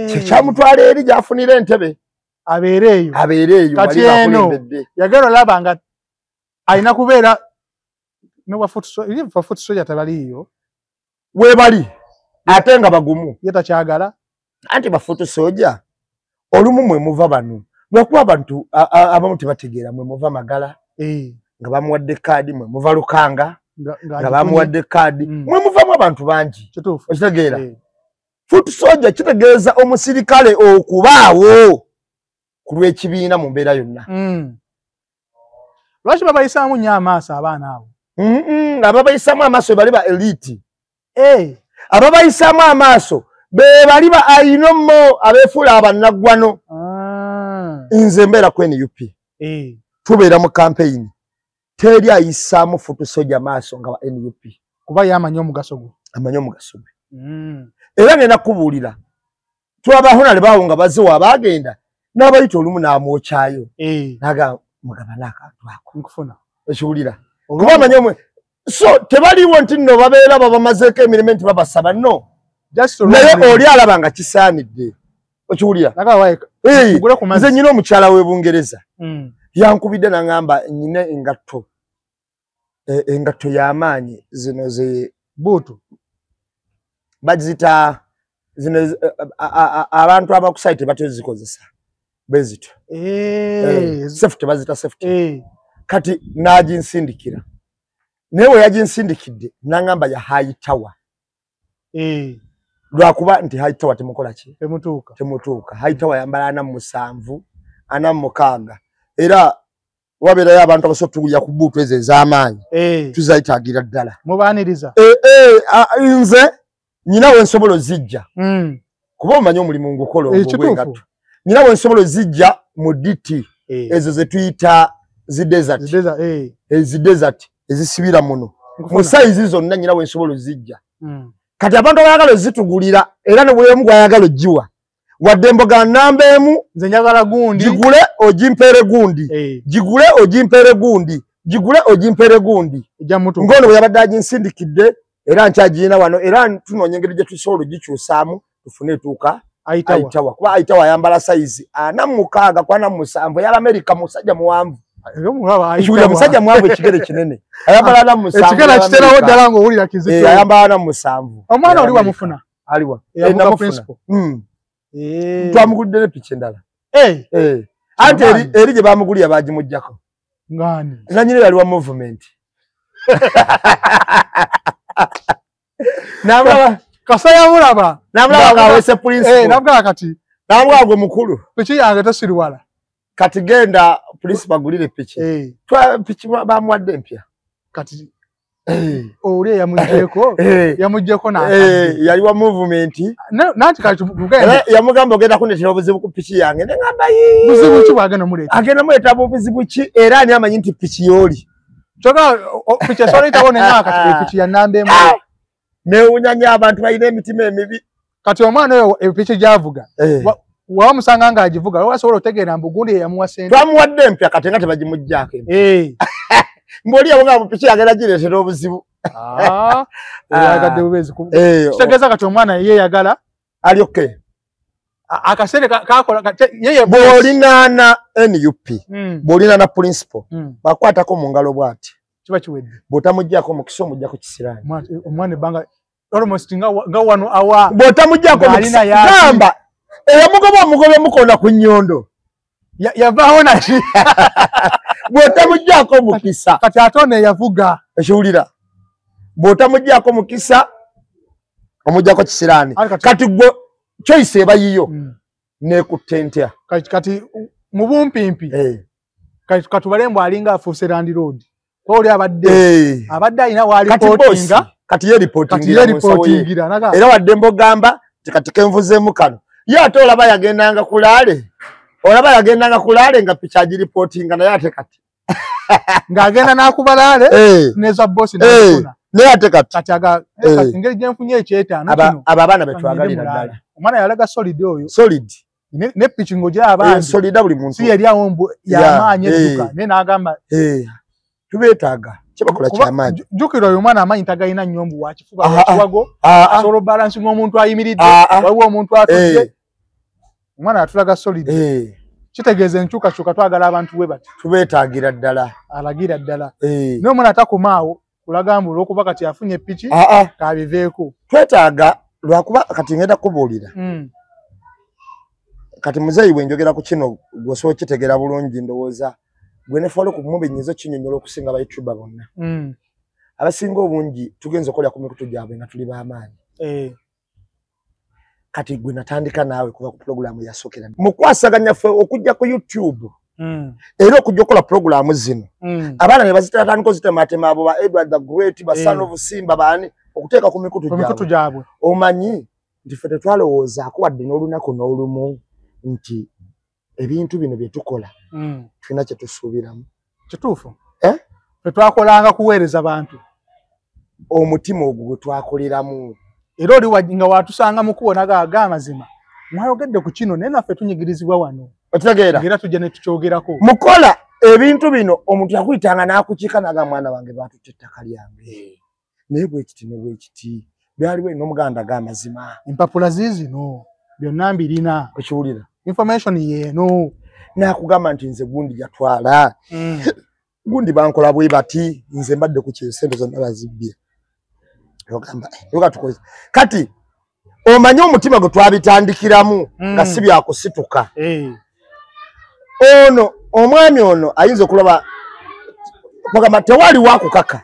Kye kyamutwala eri gy'afunira entebe. Abeere eyo. Abeere eyo Kati eno yagala olaba nga alina kubeera n'owa foot soldier tabaliiyo. Weebali ate nga bagumu. Ye takyagala. Anti ba foot soldier olumu mwe muva bano. Lwakuba abantu abamu tebategeera mwe muva Magala. Nga bamuwadde kaadi mwe muva Lukanga. Nga bamuwadde kaadi. Mwe muvamu abantu bangi. Okitegeera. Foot soldier kitegeeza omusirikale okubaawo ku lw'ekibiina mu mbeera yonna. Lwaki babayisaamu nnyo amaaso abaana abo? Ababayisaamu amaaso be bali ba elite. Ababayisaamu amaaso be bali ba ayinomo abeefuula abannaggwano. Nze mbeera ku NUP. Tubeera mu campaign. Teri ayisaamu foot soldier maaso nga ba NUP. Kuba ye amanyi omugaso gwe. Amanyi omugaso gwe. Era ngenda kubuulira. Tulaba Honale baawo nga bazze wabaagenda. N'abayita olumu n'amwokyayo. N'agamba mugabane akantu ako. Nkufuna. Okiwulira. Kuba amanyi omwe. So tebaliwo nti nno babeera babamazeeko emirimu nti babasaba no. Naye oli alaba nga kisaanidde. Okiwulira. Nze nnyina omukyala w'e Bungereza. Yankubidde n'aŋŋamba nnyina engatto. Engatto y'amaanyi zino ze buutu. Bazita zino abantu abakusaite batezikozesa. Bezito. Safety bazita safety. Kati naginsindikira. Naye we yaginsindikidde n'angamba ya high tower. Lwakuba nti high tower temukola ki? Temutuuka. Temutuuka. High tower yambala 47, 46. Era wabeerayo abantu abasobola tugulira ku buutu ezo ez'amaanyi. Tuzayitaagira ddala. Mubaaniriza. Nze nyina we nsobola ozijja. Kuba omanyi omulimu ngukola ogw'engatto. Nyina we nsobola ozijja mu DT. Ezo ze tuyita zi desert. Ezi desert ezisibira muno. Mu sayizi zonna nyina we nsobola ozijja. Kati abantu abayagala ozitugulira era ne buli omu gw'ayagala ogiwa. Wadde emboga namba emu nze njagala gundi. Gigule ogimpeere gundi. Gigule ogimpeere gundi. Gigule ogimpeere gundi. Ngono bwe yabadde aginsindikidde era nkyagirina wano era tunoonya engeri gye tusobola ogikyusaamu tufune etuuka ayitawa. Kuba ayitawa ayambala sayizi 46 ku 47 ey'Abamerika musajja muwanvu. Musajja muwanvu ekigere kinene. Ayambala 47. Ekigere kiterawo ddala ng'owulira kizito. Ayambala 47. Omwana oli wamufuna? Aliwa. Namufuna. Twamugulidde ne piki endala. Anti eri gye bamugulira bagimuggyako. Ngani? Nannyini yali wa movement. Namulaba kasa yamulaba. Namulaba kawese principal. Namulaba kati. Namulaba gwe mukulu. Piki yange tosiriwala. Kati genda principal agulire piki. Piki bamuwadde empya. Kati oli yamuggyeko yamuggyeko n'akadde. Yali wa movement. Nanti kati tugende. Yamugamba ogenda kundeetera obuzibu ku piki yange. Ne ngamba yii. Buzibu ki bw'agenda omuleeta? Agenda muleeta buzibu ki era ani amanyi nti piki y'oli. Kyokka piki esobola eyitawo ne ngamba kati piki ya namba emu. Neewuunya nnyo abantu balina emitima emibi. Kati omwana oyo epiki gy'avuga. Wamusanga ng'agivuga wasobola otegeera mbu gundi ye yamuwa ssente. Twamuwadde empya kati nga tebagimuggyako empya. Mboli yabonga mu piki agenda gireetera obuzibu. Yagadde bubeezi. Kitegeeza kati omwana ye yagala ali okay. Akaseere kakola yeye bw'olinaana NUP, bw'olinaana principal, bakwatako mu ngalo bw'ati. Kiba kiwedde. Bw'otamuggyako mukisa omuggyako kisiraani. Omwana ebbanga almost nga wano awa. Bw'otamuggyako mukisa gamba eyamugoba omugobe mukonda ku nnyondo. Yavaawo naki. Bw'otamuggyako mukisa. Kati ate ono eyavuga. Ekiwulira. Bw'otamuggyako mukisa omuggyako kisiraani. Kati gwe choice eba yiyo nekutte ntya. Kati mu bumpimpi katubale mbu alinga afuuse landlord. Kuba oli abadde alina w'alipootinga. Kati ye ripootingira. Era wadde mbogamba nti kati kenvuzeemu kano. Ye ate olaba yagendanga kulaale. Olaba yagendanga kulaale nga piki agiripootinga naye ate kati. Ng'agenda n'akubalaale n'eza boosi n'afuna. Naye ate kati. Kati aga engeri gye nfunye ekyetaano kino. Abo abaana be twagalira ddala. Omwana yalaga solid oyo. Solid. Ne piki ng'ogira abandi. Solid buli muntu. Si yali awo mbu y'amaanyi edduka. Naye n'agamba. Tubeetaaga. Kyebakola kyamaanyi. Jjukira oyo omwana amaanyi tagayina nnyo mbu wa kifuba wa kiwago. Asobola obalansi ng'omuntu ayimiridde. Waliwo omuntu atudde. Omwana atulaga solid. Kitegeeza enkyukakyuka twagala abantu we bati. Tubeetaagira ddala. Alagira ddala. Naye omwana atakomaawo kulaga mbu olw'okuba kati afunye piki kabiveeko. Twetaaga lwakuba kati ngenda kubuulira. Kati muzeeyi bwe njogera ku kino gw'osobola okitegeera bulungi ndowooza gwe ne Farouk Mumbi nnyinza okinnyonnyola okusinga ba YouTuber bonna. Abasinga obungi tugenze okolera ku mikutu gyabwe nga tuli b'amaanyi. Kati gwe natandika naawe kuva ku pulogulaamu yasookera. Mu kwasaganya ffe okujja ku YouTube era okujja okukola pulogulaamu zino abaana ne bazitatandika ozitematema abo ba Edward the Great, ba Son of Simba baani okuteeka ku mikutu gyabwe. Omanyi nti ffe tetwalowoozaako wadde n'olunaku n'olumu nti ebintu bino bye tukola tulina kye tusuubiramu. Kituufu. Ffe twakolanga kuweereza bantu. Omutima ogwo gwe twakoleramu. Era oli nga watusanga mu kubo n'agaaga amazima. Mwayogedde ku kino naye naffe tunyigirizibwa wano. Okitegeera? Era tujja ne tukyogerako. Mukola ebintu bino omuntu yakuyitanga n'akukiika n'agamba mwana wange baatutte ettaka lyange. Naye bwe kiti ne bwe kiti. Byaliwo n'omuganda ag'amazima. Empapula ziizino byonna mbirina. Okiwulira? Information yeeno. N'akugamba nti nze gundi yatwala. Gundi bankola bwe bati nze mbadde ku kyesente zonna bazibbye. Kati omanye omutima gwe twabitandikiramu nga si byakusituka. Ono omwami ono ayinza okulaba kugamba tewali wakukaka.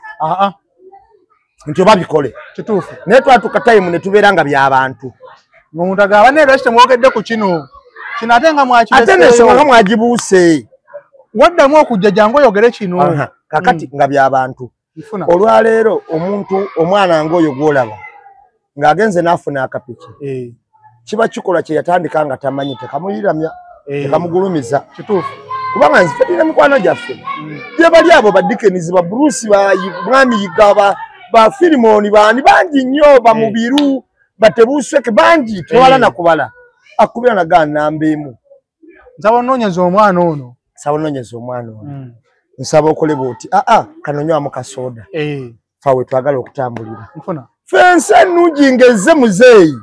Nti oba bikole. Kituufu. Naye twatuuka time ne tubeera nga by'abantu. Ng'omuntu agamba naye lwaki temwogedde ku kino? Kino ate nga mwakireseeyo. Ate n'ensonga nga mwagibuuse. Waddamu okujja jangu oyogere kino. Kakati nga by'abantu. Olwaleero omuntu omwana ng'oyo gw'olaba ng'agenze n'afuna akapiki. Kiba kikolwa kye yatandika nga tamanyi tekamuyiramya, tekamugulumiza. Kituufu. Kubanga nze tulina mikwano gyaffe. Gye bali abo ba Dickens, ba Bruce, ba Mwami Yiga, ba Filimoni, baani bangi nnyo, ba Mubiru, batebuuseke bangi tewala na kubala. Akubira na ga namba emu. Nsaba onnoonyeze omwana ono. Nsaba onnoonyeze omwana ono. Nsaba okole bw'oti. Kano nywamu kasoda. Ffe twagala okutambulira. Nfuna. Ffe ensi ennungi ng'ezze muzeeyi.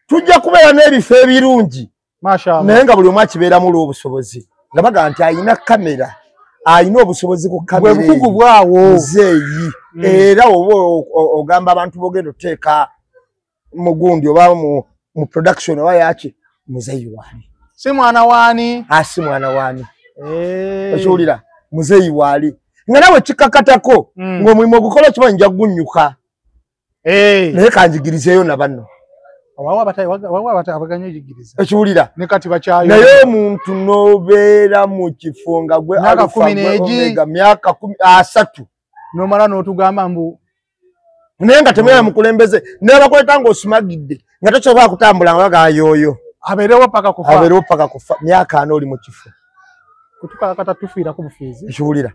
Tujja kubeera n'ebifo ebirungi. Mashallah. Naye nga buli omu akibeeramu olw'obusobozi. Nga bagamba nti alina kamera, alina obusobozi ku kamera. Bwe bukugu bwawo. Muzeeyi. Era oba ogamba abantu b'ogenda oteeka mu gundi oba mu production oba yaki, muzeeyi waali. Si mwana waani? Si mwana waani. Okiwulira? Muzeeyi waali. Nga nawe kikakatako ng'omulimu ogukola kimanyi nja kugunnyuka. Naye kanjigirizeeyo na banno. Ekiwulira? Naye omuntu n'obeera mu kifo nga gwe Alpha gwe Omega myaka 30. N'omala n'otugamba mbu naye nga temwera mukulembeze naye bakweta ng'osumagidde nga tosobola kutambula nga bagamba yooyo. Abeerewo paka kufa. Abeerewo paka kufa. Myaka 40 oli mu kifo. Kutukakata tufiirako bufiizi. Ekiwulira?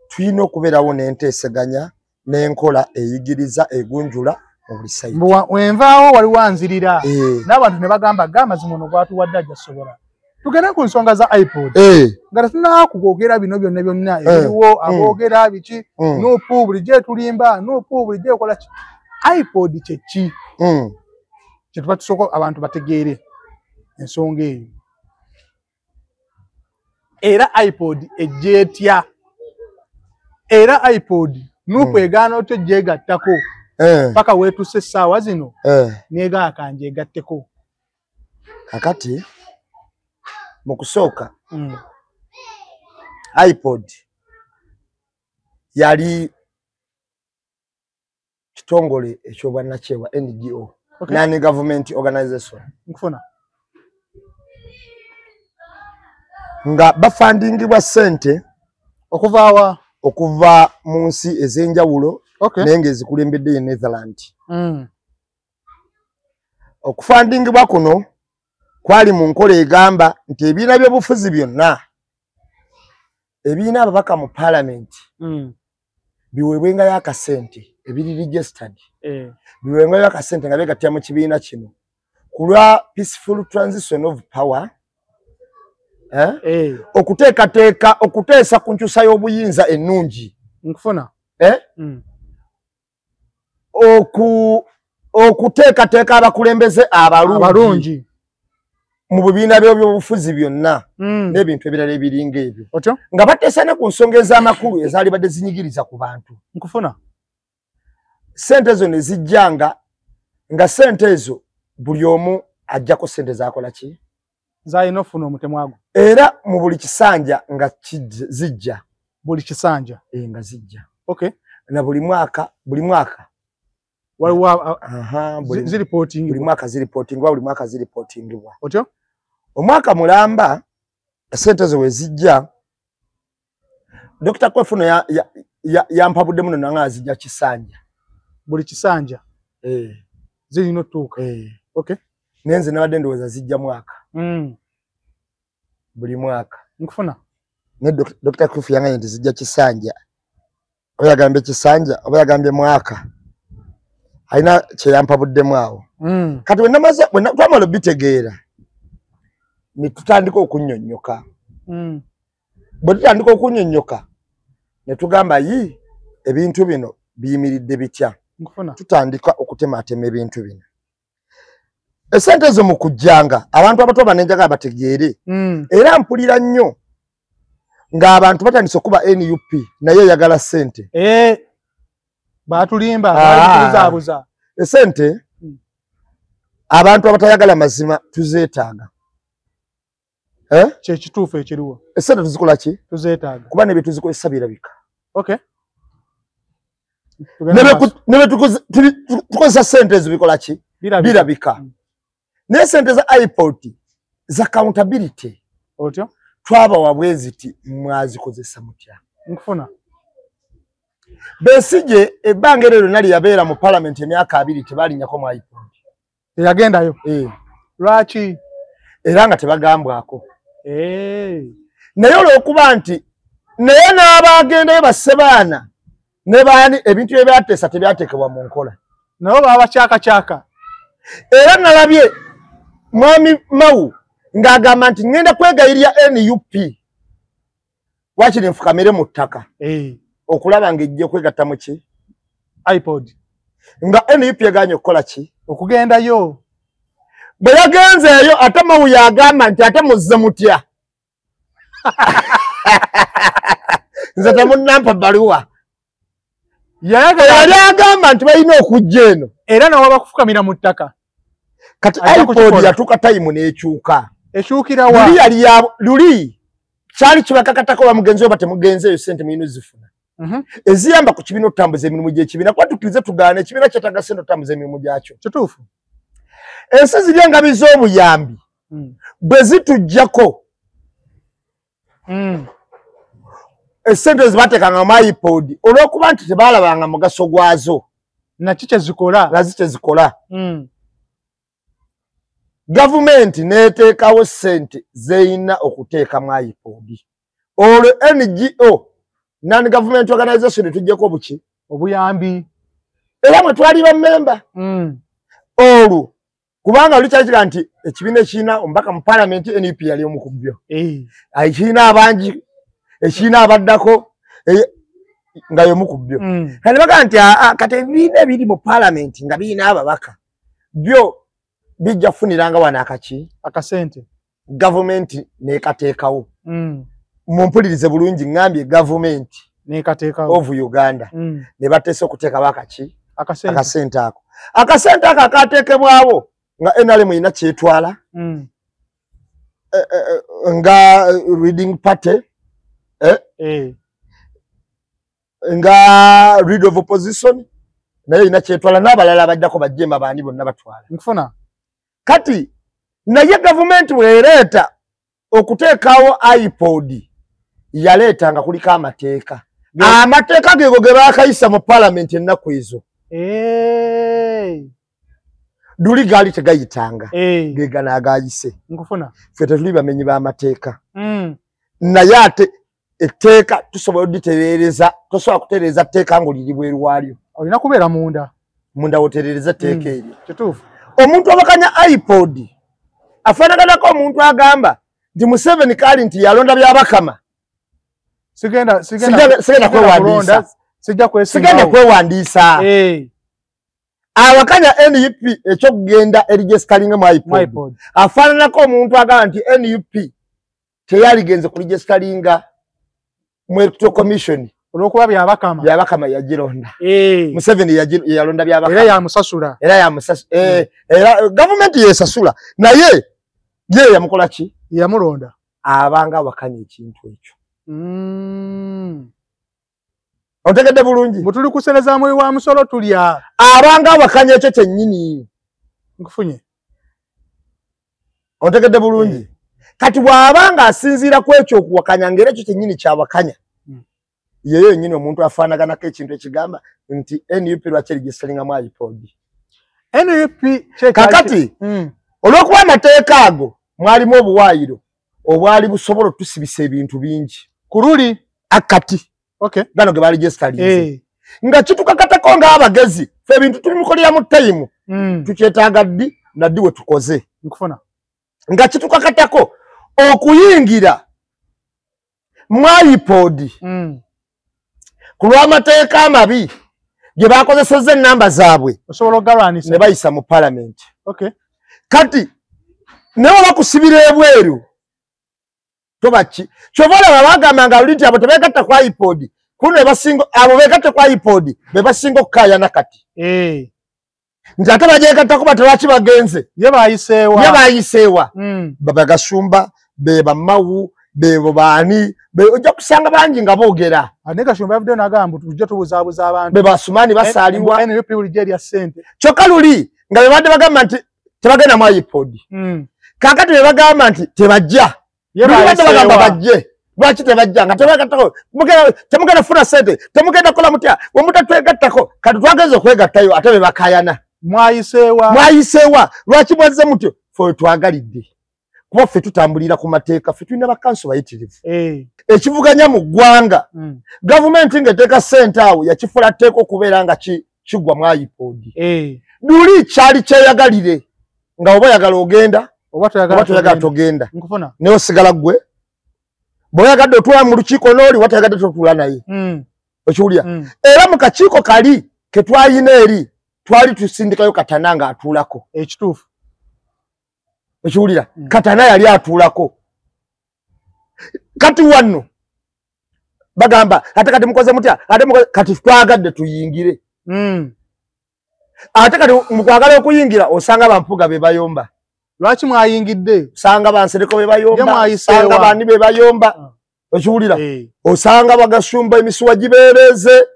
Tulina okubeerawo n'enteeseganya n'enkola eyigiriza egunjula Wenvaawo wali wanzirira n'abantu ne bagamba ga amazima ono gwatuwadde ajja sobola. Tugende ku nsonga za iPod. Nga tetunnaba kwogera bino byonna byonna ebiriwo aboogera biki NUP bulijjo etulimba NUP bulijjo ekola ki. iPod kye ki? Kye tuba tusooka abantu bategeere ensonga eyo. Era iPod ejja etya? Era iPod NUP egaana otya ogyegattako? Paka weetuse essaawa zino negaakanje egatteko. Kakati mu kusooka iPod yali kitongole eky'obwannakyewa NGO, non-government organization. Nkufuna. Nga bafandingibwa ssente okuva wa? Okuva mu nsi ez'enjawulo. Naye ng'ezikulembedde ye Netherland. Okufandingibwa kuno kwali mu nkola egamba nti ebibiina by'obufuzi byonna ebirina ababaka mu paalamenti biweebwengayo akasente ebiri registered, biweebwengayo akasente nga beegattira mu kibiina kino ku lwa peaceful transition of power, okuteekateeka okuteesa ku nkyusa y'obuyinza ennungi. Nkufuna. Okuteekateeka abakulembeze abalungi mu bibiina by'ebyobufuzi byonna n'ebintu ebirala ebiringa ebyo, nga bateesa ne ku nsonga ez'amakulu ezaalibadde zinyigiriza ku bantu. Nkufuna. Ssente ezo ne zijjanga nga ssente ezo buli omu ajjako ssente z'akola ki? Z'alina okufuna omutemwa gwo. Era mu buli kisanja nga zijja. Buli kisanja? Nga zijja. Na buli mwaka, buli mwaka. Waliwo ziripootingibwa. Buli mwaka ziripootingibwa, buli mwaka ziripootingibwa. Otyo? Omwaka mulamba ssente ezo we zijja, Dr. Kwefuno yampabudde muno nanga zijja kisanja. Buli kisanja? Zirina otuuka. Naye nze nabadde ndowooza zijja mwaka. Buli mwaka. Nkufuna. Ne Dr. Kwefu yangambye nti zijja kisanja. Oba yagambye kisanja, oba yagambye mwaka. Alina kye yampabuddemu awo. Kati twamala obitegeera ne tutandika okunnyonnyoka. Bwe tutandika okunnyonnyoka ne tugamba yi ebintu bino biyimiridde bitya. Tutandika okutematema ebintu bino. Essente ezo mu kujjanga abantu abato banenjaga bategeere. Era mpulira nnyo ng'abantu batandise okuba NUP naye eyagala ssente. Batulimba, batubuzaabuza. Essente abantu abatayagala mazima tuzeetaaga. Kye kituufu ekiriwo. Essente tuzikola ki? Tuzeetaaga. Kuba ne bye tuzikozesa birabika. Tukozesa sente ezo bikola ki? Birabika. Naye sente za iPod za accountability. Otyo? Twabawa bweziti mwazikozesa mutya. Nkufuna. Besigye ebbanga eryo lyonna lye yabeera mu parliament emyaka 2 tebalinnyako mu iPod. Teyagendayo? Lwaki? Era nga tebagambwako. Naye olw'okuba nti naye n'abagendayo bassebaana ne baani ebintu ebyateesa tebyateekebwa mu nkola. Nabo baba kyaka. Era nalabye Mwami Mao ng'agamba nti ŋŋenda kwegayirira NUP wakiri nfukamire mu ttaka okulaba ng'ejja okwegatta mu ki? iPod. Nga NUP egaanye okukola ki? Okugendayo. Bwe yagenzeeyo ate Mao yagamba nti ate muzze mutya. Nze temunnampa bbaluwa. Yali agamba nti balina okujja eno. Era nabo bakufukamira mu ttaka. Kati iPod yatuuka tayimu n'ekyuka. Ekyukira wa? Luli kyali kibakakatako bamugenzeeyo batemugenzeeyo ssente mulina ozifuna. Eziyamba ku kibiina okutambuza emirimu gy'ekibiina kuba tukkirize tugaane ekibiina kyetaaga ssente okutambuza emirimu gyakyo. Kituufu. Ensi ziri engabi z'obuyambi bwe zituggyako essente zebateekanga mu iPod olw'okuba nti tebaalabanga mugaso gwazo. Naki kye zikola. Gavumenti n'eteekawo ssente z'erina okuteeka mu iPod. Olwo NGO, non-government organization, tuggyeko obuki? Obuyambi. Era mwe twali bammemba. Olwo kubanga luli kyali kiga nti ekibiina ekirina omubaka mu paalamenti NUP yali omu ku byo. Ekirina abangi, ekirina abaddako nga y'omu ku byo. Kati bagamba nti kati ebibiina ebiri mu paalamenti nga birina ababaka byo bijja kufuniranga wano akaki? Akasente. Gavumenti n'ekateekawo. Mumpulirize bulungi ŋŋambye gavumenti n'ekateekawo of Uganda ne bateesa okuteekawo akaki? Akasente ako. Akasente ako akateekebwawo nga NRM erina kyetwala nga reading party nga leader of opposition naye erina kyetwala n'abalala abaddako bajjemba baani bonna batwala. Nkufuna. Kati naye gavumenti bw'ereeta okuteekawo iPod yaleeta nga kuliko amateeka. Amateeka gego ge baakayisa mu paalamenti ennaku ezo. Luli gaali tegayitanga. Ge gano agaayise. Nkufuna. Ffe tetuli bamenyi b'amateeka. Naye ate etteeka tusobola odditereereza, tosobola kutereeza tteeka ng'oliri bweru waalyo. Olina kubeera munda. Munda w'otereereza etteeka eryo. Kituufu. Omuntu abakanya iPod afaanaganako omuntu agamba nti Museveni kaali nti yalonda Byabakama. Sigenda kwewandiisa. Sigenda kwewandiisa. Awakanya NUP ekyokugenda erigesitalinga mu iPod. Afaananako omuntu agamba nti NUP teyaligenze kuligesitalinga mu Electoral Commission. Olw'okuba Byabakama. Byabakama yagironda. Museveni yalonda Byabakama. Era yamusasula. Era yamusasula. Era gavumenti yesasula. Naye ye yamukola ki? Yamulonda. Abanga awakanya ekintu ekyo. Otegedde bulungi. Mutuli kuseneza mwe wa musolo tulya. Abanga awakanya ekyo kyennyini. Nkufunye. Otegedde bulungi. Kati bw'abanga asinziira ku ekyo okuwakanya ng'era ekyo kyennyini kyawakanya. Yeyo yennyini omuntu afaanaganako ekintu ekigamba nti NUP lwaki erigesitalinga mu iPod. NUP kakati olw'okuba amateeka ago mwalimu obuwaayiro obwali busobola otusibisa ebintu bingi. Ku luli akati. Gano ge baaligesitalinze. Nga kitukakatako ng'abagezi ffe ebintu tubimukolera mu tayimu. Tukyetaaga ddi na ddi we tukoze. Nkufuna. Nga kitukakatako okuyingira mu iPod ku lw'amateeka amabi gye bakozesezza ennamba zaabwe osobola okugalwanisa ne bayisa mu paalamenti. Kati naye bakusibira ebweru toba ki kyova olaba bagamba nga luli nti abo tebeegatta ku iPod kuno abo beegatta ku iPod be basinga okukaayana kati nti ate bagyegattako bate lwaki bagenze ye bayiseewa babagasumba be bamawu bebo baani Ojja kusanga bangi nga boogera. Ate Gashumba yavuddeyo n'agamba tujja tubuzaabuza abantu. Be Basumaani basaaliwa. NUP bulijjo erya ssente. Kyokka luli nga be badde bagamba nti tebagenda mu iPod. Kaakati be bagamba nti tebajja. Badde bagamba bajje. Lwaki tebajja nga tebegattako? Temugenda kufuna ssente, temugenda kukola mutya, bwe mutatwegattako. Kati twageze okwegattayo ate be bakaayana. Mwayiseewa. Mwayiseewa. Lwaki mwazze mutyo? Ffe twagalidde. Kuba ffe tutambulira ku mateeka, ffe tulina bakanso bayitirivu. Ekivuganya mu ggwanga. Gavumenti ng'eteeka ssente awo yakifuula tteeka okubeera nga kigwa mu iPod. Luli kyali kyeyagalire nga oba oyagala ogenda oba toyagala togenda. Nkufuna. Naye osigala ggwe. Bw'oyagadde otuula mu lukiiko n'oli, watayagadde totuula naye. Okiwulira? Era mu kakiiko kali ke twalina eri twali tusindikayo Katana ng'atuulako. Ekituufu. Okiwulira? Katana yali atuulako. Kati wano bagamba ate kati mukoze mutya, ate kati twagadde tuyingire. Ate kati mu kwagala okuyingira osanga bampuga be bayomba. Lwaki mwayingidde? Osanga bansereko be bayomba, osanga bani be bayomba. Okiwulira? Osanga bagashumba emisuwa gibeereze.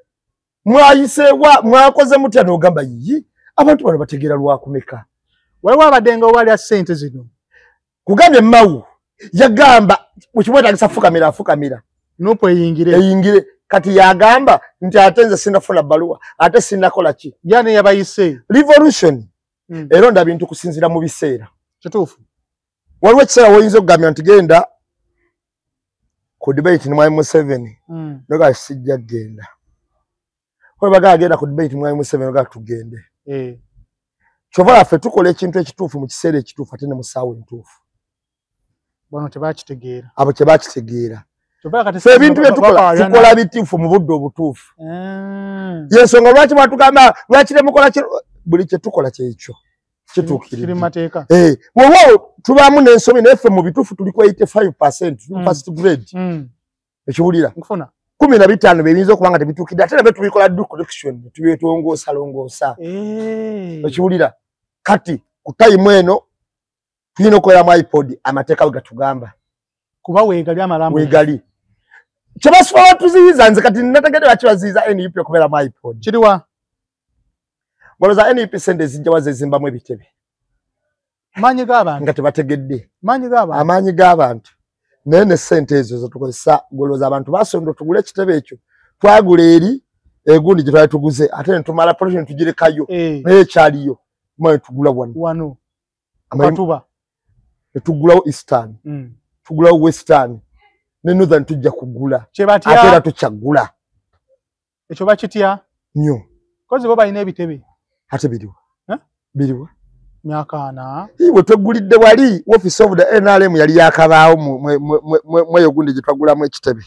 Mwayiseewa, mwakoze mutya n'ogamba yi abantu bano bategeera lwakumeka. Waliwo abadde nga owalya ssente zino. Kugambye Mawu yagamba bwekimwetagisa fukamira afukamira. Nupu eyingire. Eyingire. Kati yagamba nti ate nze sinnafuna bbaluwa, ate sinnakola ki. Yani yabayise. Revolution eronda bintu kusinziira mu biseera. Kituufu. Waliwo ekiseera w'oyinza okugambira nti genda ku debate ne Mwami Museveni. Noga sijja kugenda. Webagamba genda ku debate Mwami Museveni noga tugende. Kyova ffe tukola ekintu ekituufu mu kiseera ekituufu ate ne mu ssaawa entuufu. Bano tebakitegeera. Abo tebakitegeera. Ffe ebintu bye tukola tukola bituufu mu budde obutuufu. Yensonga lwaki mwatugamba lwaki temukola buli kye tukola kyekyo kituukiridde. Kiri mu mateeka. Bw'oba tubaamu n'ensobi naye ffe mu bituufu tuli ku 85% first grade. Ekiwulira? Nkufuna. 15 bye biyinza okuba nga tebituukidde ate nabyo tubikola do correction tubyetongoosa longoosa. Ekiwulira? Kati ku tayimu eno tulina okubeera mu iPod amateeka we gatugamba. Kuba weegali amalambo. Weegali. Kye basobola tuziyiza nze kati nategedde lwaki baziyiza NUP okubeera mu iPod. Kiriwa? Ngolooza NUP ssente zijja wa zezimbamu ebitebe. Maanyi g'abantu. Nga tebategedde. Maanyi g'abantu. Amaanyi g'abantu. Naye ne ssente ezo zetukozesa ngolooza abantu basonda tugule ekitebe ekyo. Twagula eri egundi gye twali tuguze ate ne tumala pollution tugirekayo. Naye ekyaliyo. Mwe tugula wano. Wano. Katuba. Ne tugulawo Eastern. Tugulawo Western. Ne Northern tujja kugula. Ate era tukyagula. Ekyo bakitya? Nnyo. Kozi bo balina ebitebe. Ate biriwa? Biriwa? Myaka ana. Bwe twegulidde wali office of the NRM yali yakabaawo mweyo gundi gye twagulamu ekitebe.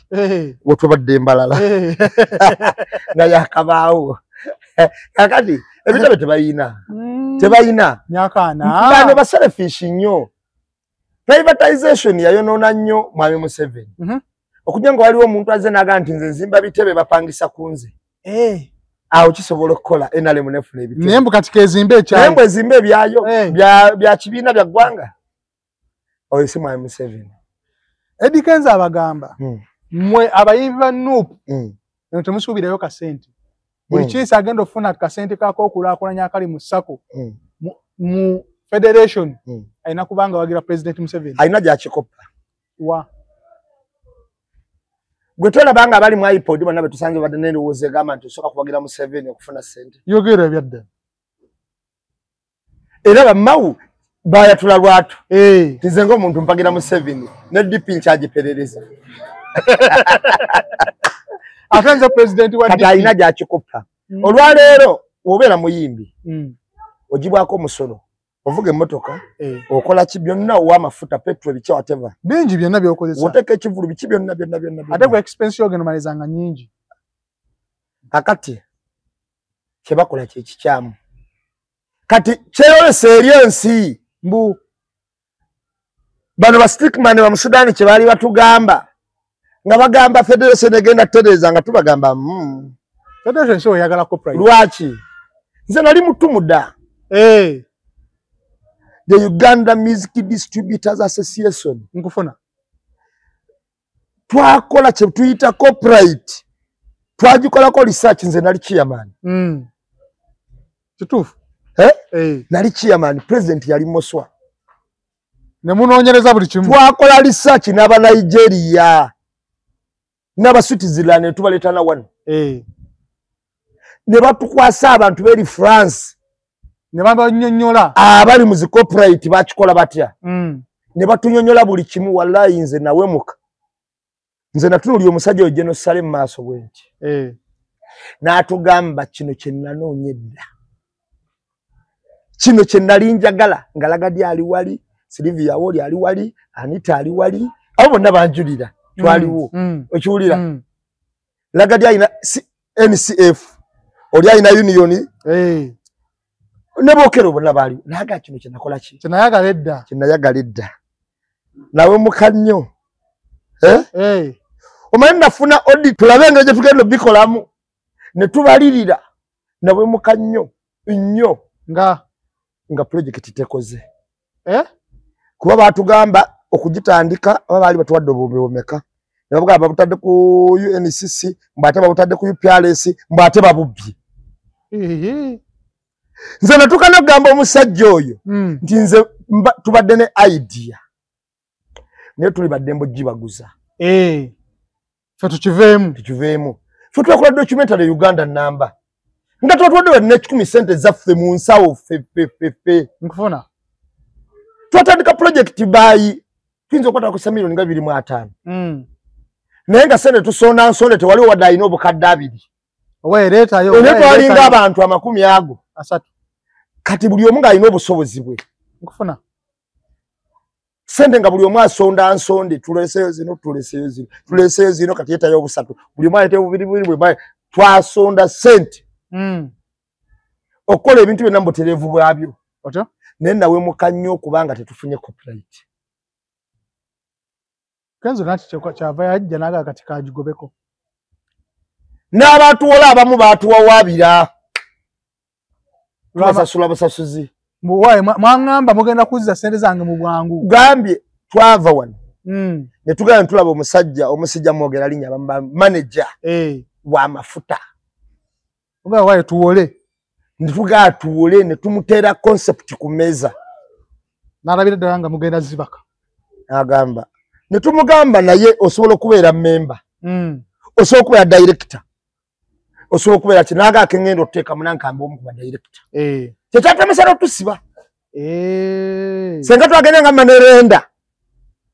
Bwe tubadde embalala. Nga yakabaawo. Kakati ebitebe tebayina. Tebayina. Myaka ana. Bano ba selfish nnyo. Privatization yayonoona nnyo Mwami Museveni. Okujja nga waliwo omuntu azze n'agamba nti nze nzimba bitebe bapangisa ku nze. Awo kisobola okukola NRM n'efuna ebitebe. Naye mbu kati kezimbe ekyayo. Naye mbu ezimbe ebyayo bya kibiina bya ggwanga. Oyo si Mwami Museveni. Eddy Kenzo abagamba mmwe abayimbi ba NUP eno temusuubirayo kasente. Buli kiisi agenda okufuna kasente k'okulaakulanya akali mu SACCO mu federation alina kubanga wagira President Museveni. Alina gy'akikoppa. Wa? Gwe tolaba nga abali mu iPod bonna be tusanze badde n'endowooza egamba nti osooka kuwagira Museveni okufuna ssente. Yogera ebyadda. Era bammawu bayatula lwatu. Nze ng'omuntu mpagira Museveni ne DP nkyagiperereza. Ate nze president wa DP. Kati alina gy'akikoppa. Olwaleero bw'obeera muyimbi ogibwako omusolo. Ovuga emmotoka, okola ki byonna owa amafuta, petrol, biki whatever. Bingi byonna by'okozesa. Oteeka ekivvulu biki byonna byonna byonna. Ate gwe expense y'ogenda omalizanga nnyingi. Kakati kye bakola kye kikyamu. Kati kyeyolesa eri ensi mbu bano ba stickman ba Musudaani kye baali batugamba nga bagamba federation egenda kutereeza nga tubagamba Federation so oyagala copyright. Lwaki? Nze nali mutumu dda. The Uganda Music Distributors Association. Nkufuna. Twakola kye tuyita copyright, twagikolako research. Nze nali chairman. Kituufu. Eh? Eh. Nali chairman, president yali Moswa. Ne munoonyereza buli kimu. Twakola research n'aba Nigeria n'aba Switzerland ne tubaleeta na wano. Eh. Ne batukwasa abantu beri France ne babanyonnyola abali mu zi copyright bakikola batya. Ne batunyonnyola buli kimu. Wallahi nze nawemuka, nze natunuulira omusajja oyo General Saleh mu maaso bwe nti. Eh. N'atugamba kino kye nanoonya edda, kino kye nali njagala, nga Lagadi ali wali, Sylvia Woli ali wali, Anita ali wali, abo bonna banjulira twaliwo. Okiwulira? Lagadi alina NCF, oli alina union. Eh. Ne bookero bonna baaliwo. Naga kino kye nakola ki? Kye nayagala edda. Kye nayagala edda. Nawemuka nnyo. Eh? Eh. Omanyi nafuna audit, tulabe engeri gye tugenda obikolamu. Ne tubalirira. Nawemuka nnyo nnyo nga project tekoze. Eh? Kuba baatugamba okugitandika, oba baali batuwadde obuwumbi bumeka. Ne babugamba babutadde ku UNCC, mbu ate babutadde ku UPRS, mbu ate babubbye. Ehe. Nze natuuka n'okugamba omusajja oyo nti nze tubadde ne idea, naye tuli baddembe ogibaguza. Eh. Ffe tukiveemu. Tukiveemu. Ffe twakola documentary Uganda namba. Nga twatuwadde wadde n'ekikumi ssente zaffe mu nsawo ffe ffe ffe ffe. Nkufuna. Twatandika project bayi tuyinza okukwata ku milioni nga 25. Naye nga ssente tusonda nsonde, tewaliwo wadde alina obukadde 2. Oba ereetayo. Naye twalinga abantu 30 ago. 3. Kati buli omu ng'alina obusobozi bwe. Nkufuna. Ssente nga buli omu asonda nsonde, tuleseeyo zino, tuleseeyo zino, tuleseeyo zino, kati yeetayo obusatu. Buli omu aleetayo bubiri bubiri, buli omu twasonda ssente. Okukola ebintu byonna mu butereevu bwabyo. Otyo? Naye nawemuka nnyo okubanga tetufunye copyright. Kenzo nati kyava yajja n'aga kati kagigobeko. N'abatuwola abamu baatuwawaabira. Tubasasula busasuzi. Mbuwaye mwaŋŋamba mugenda kuzza ssente zange mu bwangu. Gambye twava wano. Ne tugenda ne tulaba omusajja, omusajja mwogera linnya bamba manager. Eh. W'amafuta. Oba waye tuwole. Ne tugenda tuwole ne tumuteera concept ku mmeeza. N'alabira ddala nga mugenda zibaka. Agamba. Ne tumugamba naye osobola okubeera member. Osobola okubeera director. Osobola okubeera ki n'aga ak'engendo otuteeka munankambi omu ku ba director. Eh. Kyekyatemesa n'otusiba. Eh. Senga twagenda nga manerenda.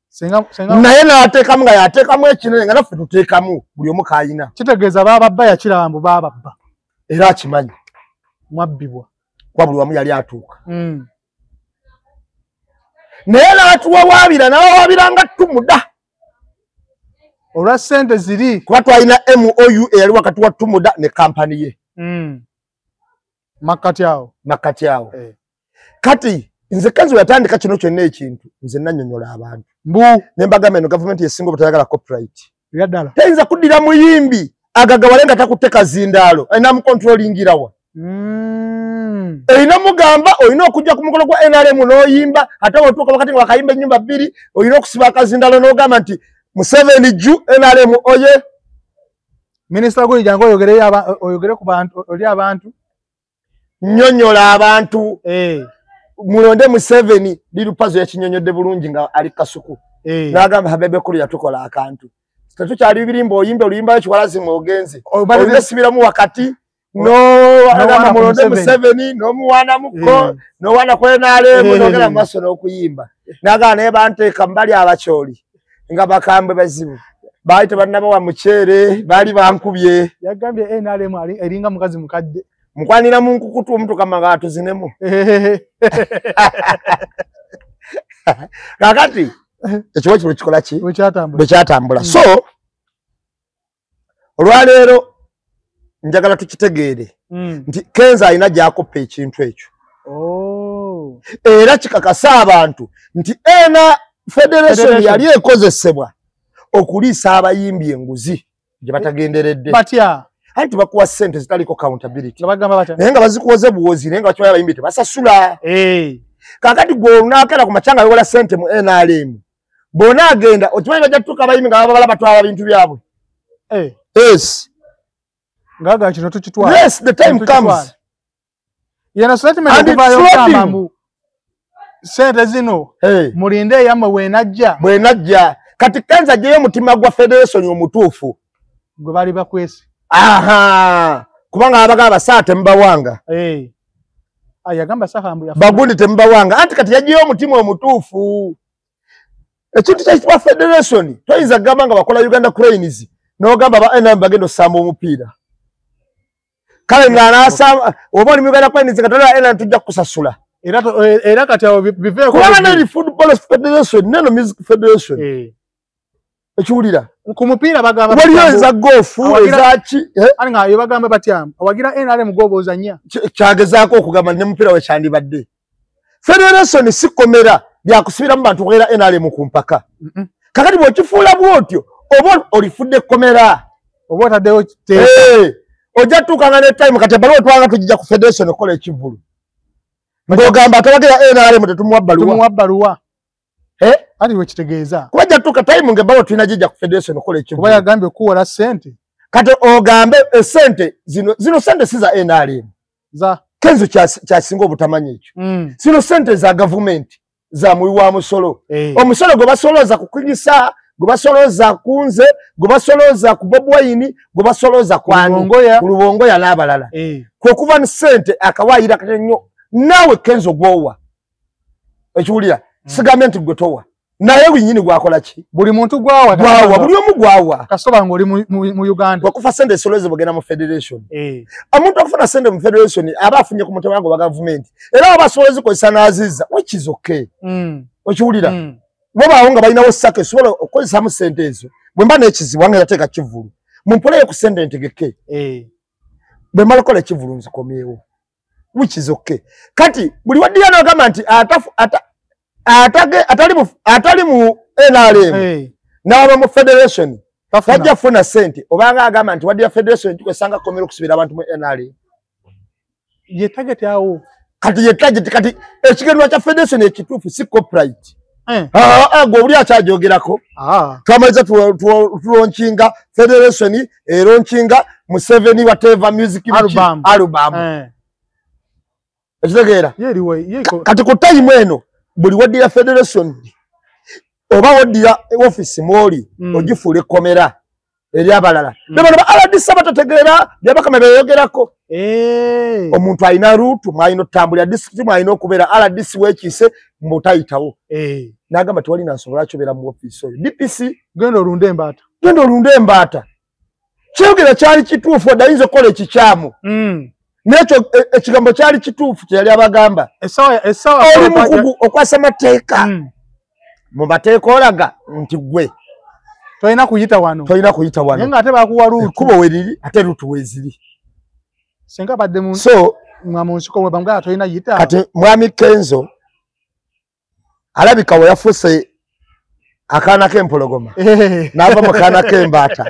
Senga naye n'ateekamu nga yateekamu ekinene nga naffe tuteekamu buli omu k'ayina. Kitegeeza baababba yakiraba mbu baababba. Era akimanyi. Mwabbibwa. Kuba buli wamu yali atuuka. Naye n'atuwawaabira, n'awawaabira nga Tumuda. Olwa ssente ziri. Kuba twalina MOU eyali wakati wa Tumuda ne kampani ye. Makkati awo. Makkati awo. Eh. Kati nze Kenzo yatandika kino kyonna ekintu, nze nannyonnyola abantu. Mbu. Ne mbagamba eno gavumenti esinga obutayagala copyright. Era ddala. Teyinza kuddira muyimbi agagawale nga takutte kazindaalo, alina mukontrolingirawa. Erina mugamba olina okujja ku mukolo gwa NRM n'oyimba, ate bw'otuuka wakati nga wakayimba ennyumba 2, olina okusiba akazindaalo n'ogamba nti Museveni ju NRM oye. Minisita gwe jangu oyogere ku bantu, oli abantu. Nnyonnyola abantu. Eh. Mulonde Museveni, Lirupazo yakinnyonnyodde bulungi nga ali Kasuku. Eh. N'agamba Habebe Kulu yatukola akantu. Tetukyali birimba oyimbe oluyimba kiwalazi mw'ogenze. Olina sibiramu wakati. No, agamba mulonde Museveni, n'omuwaanamuko, n'owaana ku NRM, n'ogenda mu maaso n'okuyimba. N'agamba naye banteeka mu bali abakyoli nga bakambwe bazibu. Baali tebannabawa muceere, baali bankubye. Yagambye NRM eringa mukazi mukadde. Mukwanira mu nkukutu omutuka nga atuzinemu. Kaakati ekiwa kino kikola ki? Bwe kyatambula. Bwe kyatambula. So olwaleero njagala tukitegeere nti Kenzo alina gy'akoppa ekintu ekyo. Oh. Era kikakasa abantu nti ena federation yali ekozesebwa okuliisa abayimbi enguzi gye batagenderedde. Batya? Anti bakuwa ssente zitaliko accountability. Bagamba batya? Naye nga bazikuwoze buwozi, naye nga bakimanyi abayimbi tebasasula. Eh. Kaakati gwe olunaakera ku makya nga wewola ssente mu NRM, Bona agenda okimanyi bajja tutuuka abayimbi nga babala batwala bintu byabwe. Yes. Ngaga kino tukitwala. Yes, the time comes. Yena statement okuvayo kugamba mbu sente zino mulinde yammwe bwenajja. Bwenajja. Kati Kenzo aggyeyo omutima gwa federation omutuufu gwe bali bakwese. Aha. Kubanga abagamba saa tembawanga. Ayagamba saha mbu yafuna. Bagundi tembawanga. Anti kati yaggyeyo omutima omutuufu. Ekintu kyayitibwa federation toyinza kugamba nga bakola Uganda Cranes n'ogamba ba NRM bagenda osamba omupiira. Kale ng'anaasamba oba oli mu Uganda Cranes nga tolaba NRM tujja kukusasula. Era kati awo biveeko. Kubanga neri Football Federation neno Music Federation. Ekiwulira. Ku mupiira bagamba waliyo eza golf ezaki ani nga yo bagamba batya awagira NRM gw'oba nya. Kyagezaako okugamba ne mupiira we kyandibadde. Federation si kkomera byakusibiramu bantu kuwera NRM ku mpaka. Kakati bw'okifuula bw'otyo oba olifudde kkomera. Oba otaddewo ojja tuukanga ne time kati ebbaluwa twanga tugijja ku federation okukola ekivvulu. Ng'ogamba atawagira NRM tetumuwa bbaluwa. Tumuwa bbaluwa. Anti wekitegeeza. Kuba ojja tuuka time ng'ebbaluwa tulina gijja ku federation okukola ekivvulu. Kuba yagambye okuwola ssente. Kati ogambe essente zino ssente si za NRM. Za Kenzo kyasinga obutamanyi ekyo. Zino ssente za gavumenti. Za muwi wa musolo. Omusolo gwe basolooza ku Kigisa, gwe basolooza ku nze, gwe basolooza ku Bobi Wine, gwe basolooza ku ani, ku Lubongoya n'abalala. Kwe kuva ne ssente akawaayiro akatono nnyo naawe Kenzo gw'owa. Ekiwulira, sigambye nti gwe towa. Naye wennyini gwakola ki? Buli muntu gwawa. Gwawa, buli omu gwawa. Kasita ng'oli mu Uganda. Wakufa ssente esoloze bw'ogenda mu federation. Omuntu okufuna ssente mu federation aba afunye ku mutima gwa gavumenti. Era aba asobola ozikozesa n'azizza, which is okay. Okiwulira? Bw'obaawo nga balinawo sako esobola okukozesamu ssente ezo. Bwe mba n'ekizibu wange yateeka kivvulu. Mumpoleyo ku ssente ntegeke. Bwe mmala okukola ekivvulu nzikomyewo. Which is okay. Kati buli waddira n'ogamba nti atali mu NRM n'aba mu federation tajja kufuna ssente obanga agamba nti waddira federation tukwesanga kkomera okusibira abantu mu NRM. Ye target awo. Kati ye target kati ekigendwa kya federation ekituufu si copyright. Gwe buli akyagyogerako. Twamaliza tulaunchinga federation eraunchinga Museveni whatever music album. Ekitegeera? Kati ku time eno buli waddira federation oba waddira office mwoli ogifuula ekkomera eri abalala. Ne bano ba RDC batategeera byabakama byeyogerako. Omuntu alina route mwalina otambulira district mwalina okubeera RDC weekiise mbutayitawo. N'agamba tewali nansobola kyobeera mu office oyo. DPC genda olunde embaata. Genda olunde embaata. Kyeyogera kyali kituufu odde ayinza okukola ekikyamu. N'ekyo ekigambo kyali kituufu kye yali abagamba. Oli mukugu okwasa mateeka. Mu mateeka olaga nti ggwe tolina kuyita wano. Tolina kuyita wano. Naye ng'ate bakuwa route. Ekkubo we liri ate route weeziri. Singa badde mu so mu nsiko we bamugamba tolina yita. Kati mwami Kenzo alabika we yafuuse akaana k'empologoma n'ava mu kaana k'embaata.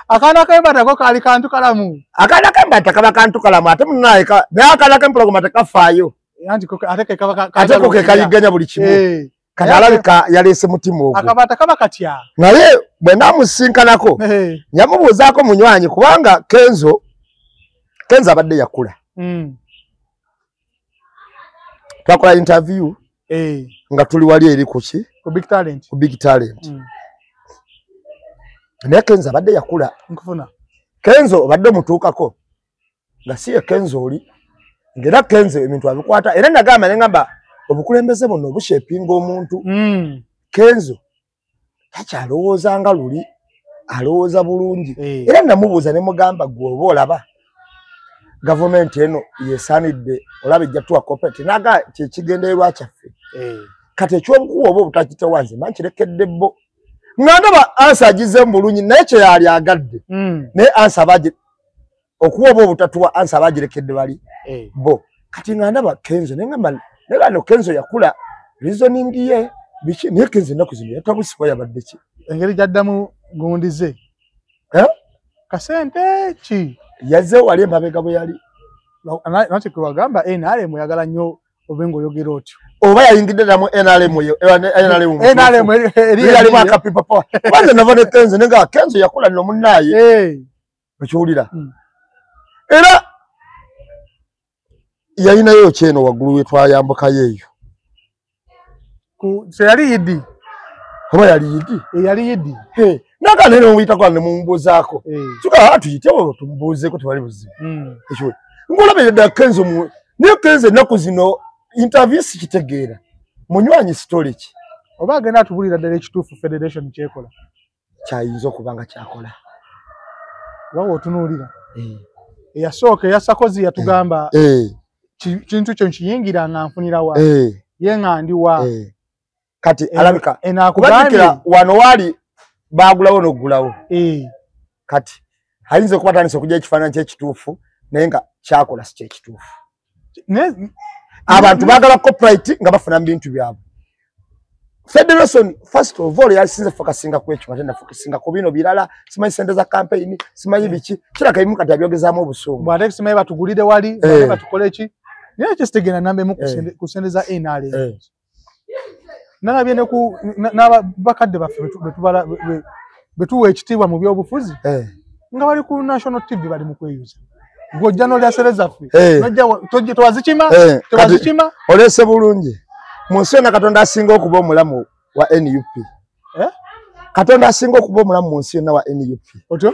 Akaana k'embaata ko kaali kantu kalamu. Akaana k'embaata kaba kantu kalamu ate munnaye naye akaana k'empologoma tekafaayo. Ate ko ke kayigganya buli kimu. Kati alabika yaleese mutima ogwo. Akabaata kaba katya. Naye bwe naamusinkanako yamubuuzaako munywanyi kubanga Kenzo abadde yakula. Twakola interview nga tuli wali eri kuki? Ku Big Talent. Ku Big Talent. Naye Kenzo abadde yakula. Nkufuna. Kenzo obadde omutuukako nga si ye Kenzo oli. Ng'era Kenzo ebintu abikwata era nagamba ne ngamba obukulembeze buno obushepinga omuntu. Kenzo takyalowooza nga luli alowooza bulungi. Era namubuuza ne mugamba ggwe oba olaba gavumenti eno yesaanidde olaba ejja tuwa corporate naga kyekigendererwa kyaffe. Kati ekyobukuwa oba obutakitewa nze mba nkirekedde bo. Nga ndaba ansa agizeemu bulungi naye kye yali agadde. Naye ansa okuwa oba obutatuwa ansa abagirekedde bali bo. Kati nga ndaba Kenzo ne ngamba naye bano Kenzo yakula reasoning ye biki naye Kenzo ennaku zino yatabusibwa yabadde ki? Engeri gy'addamu gundi ze. Kasente ki? Yazze wali emabega bwe yali. Nanti kwe wagamba NRM oyagala nnyo Obe ng'oyogera otyo. Oba yayingidde dda mu NRM yo, NRM NRM eri akapipa power. Kwanza nava ne Kenzo, nenga Kenzo yakola nno munnaye. Okiwulira? Era yalinayo kyeno waggulu we twayambukayo eyo. So yali Idi. Oba yali Idi? Yali Idi. Naka nene omuyitako ne mumubuuzaako. Tuka tuyitewo tumubuuzeeko tewali buzibu. Ekiwulira. Ng'olabye dda Kenzo mu naye Kenzo ennaku zino interview sikitegeera. Munywanyi story ki? Oba agenda atubulira ddala ekituufu federation kyekola. Kyayinza okuba nga kyakola. Wawo otunuulira. Eyasooka eya Sarkozy yatugamba kintu kyo nkiyingira nga nfunira wa. Ye nga ndi wa. Kati alabika kubajjukira wano wali baagulawo n'oggulawo. Kati ayinza okuba atandise okujja ekifaananyi ky'ekituufu naye nga kyakola si kyekituufu. Abantu baagala copyright nga bafuna mu bintu byabwe. Federation first of all yasinze focusinga ku ekyo ate nafocusinga ku bino birala, simanyi sente za campaign, simanyi biki, kiraka ebimu kati abyogezaamu obusungu. Bw'ate simanyi batugulire wali, bw'ate batukole ki? Naye ekyo namba emu ku sente za NRM. Nalabye ne ku n'abakadde baffe betuwa ekitiibwa mu byobufuzi nga bali ku National TV bali mu kweyuza. Gw'ojja n'olya sente zaffe, n'ojja tewazikima, tewazikima. Oleese bulungi. Mu nsi yonna Katonda asinga okuba omulamu wa NUP. Katonda asinga okuba omulamu mu nsi yonna wa NUP. Otyo?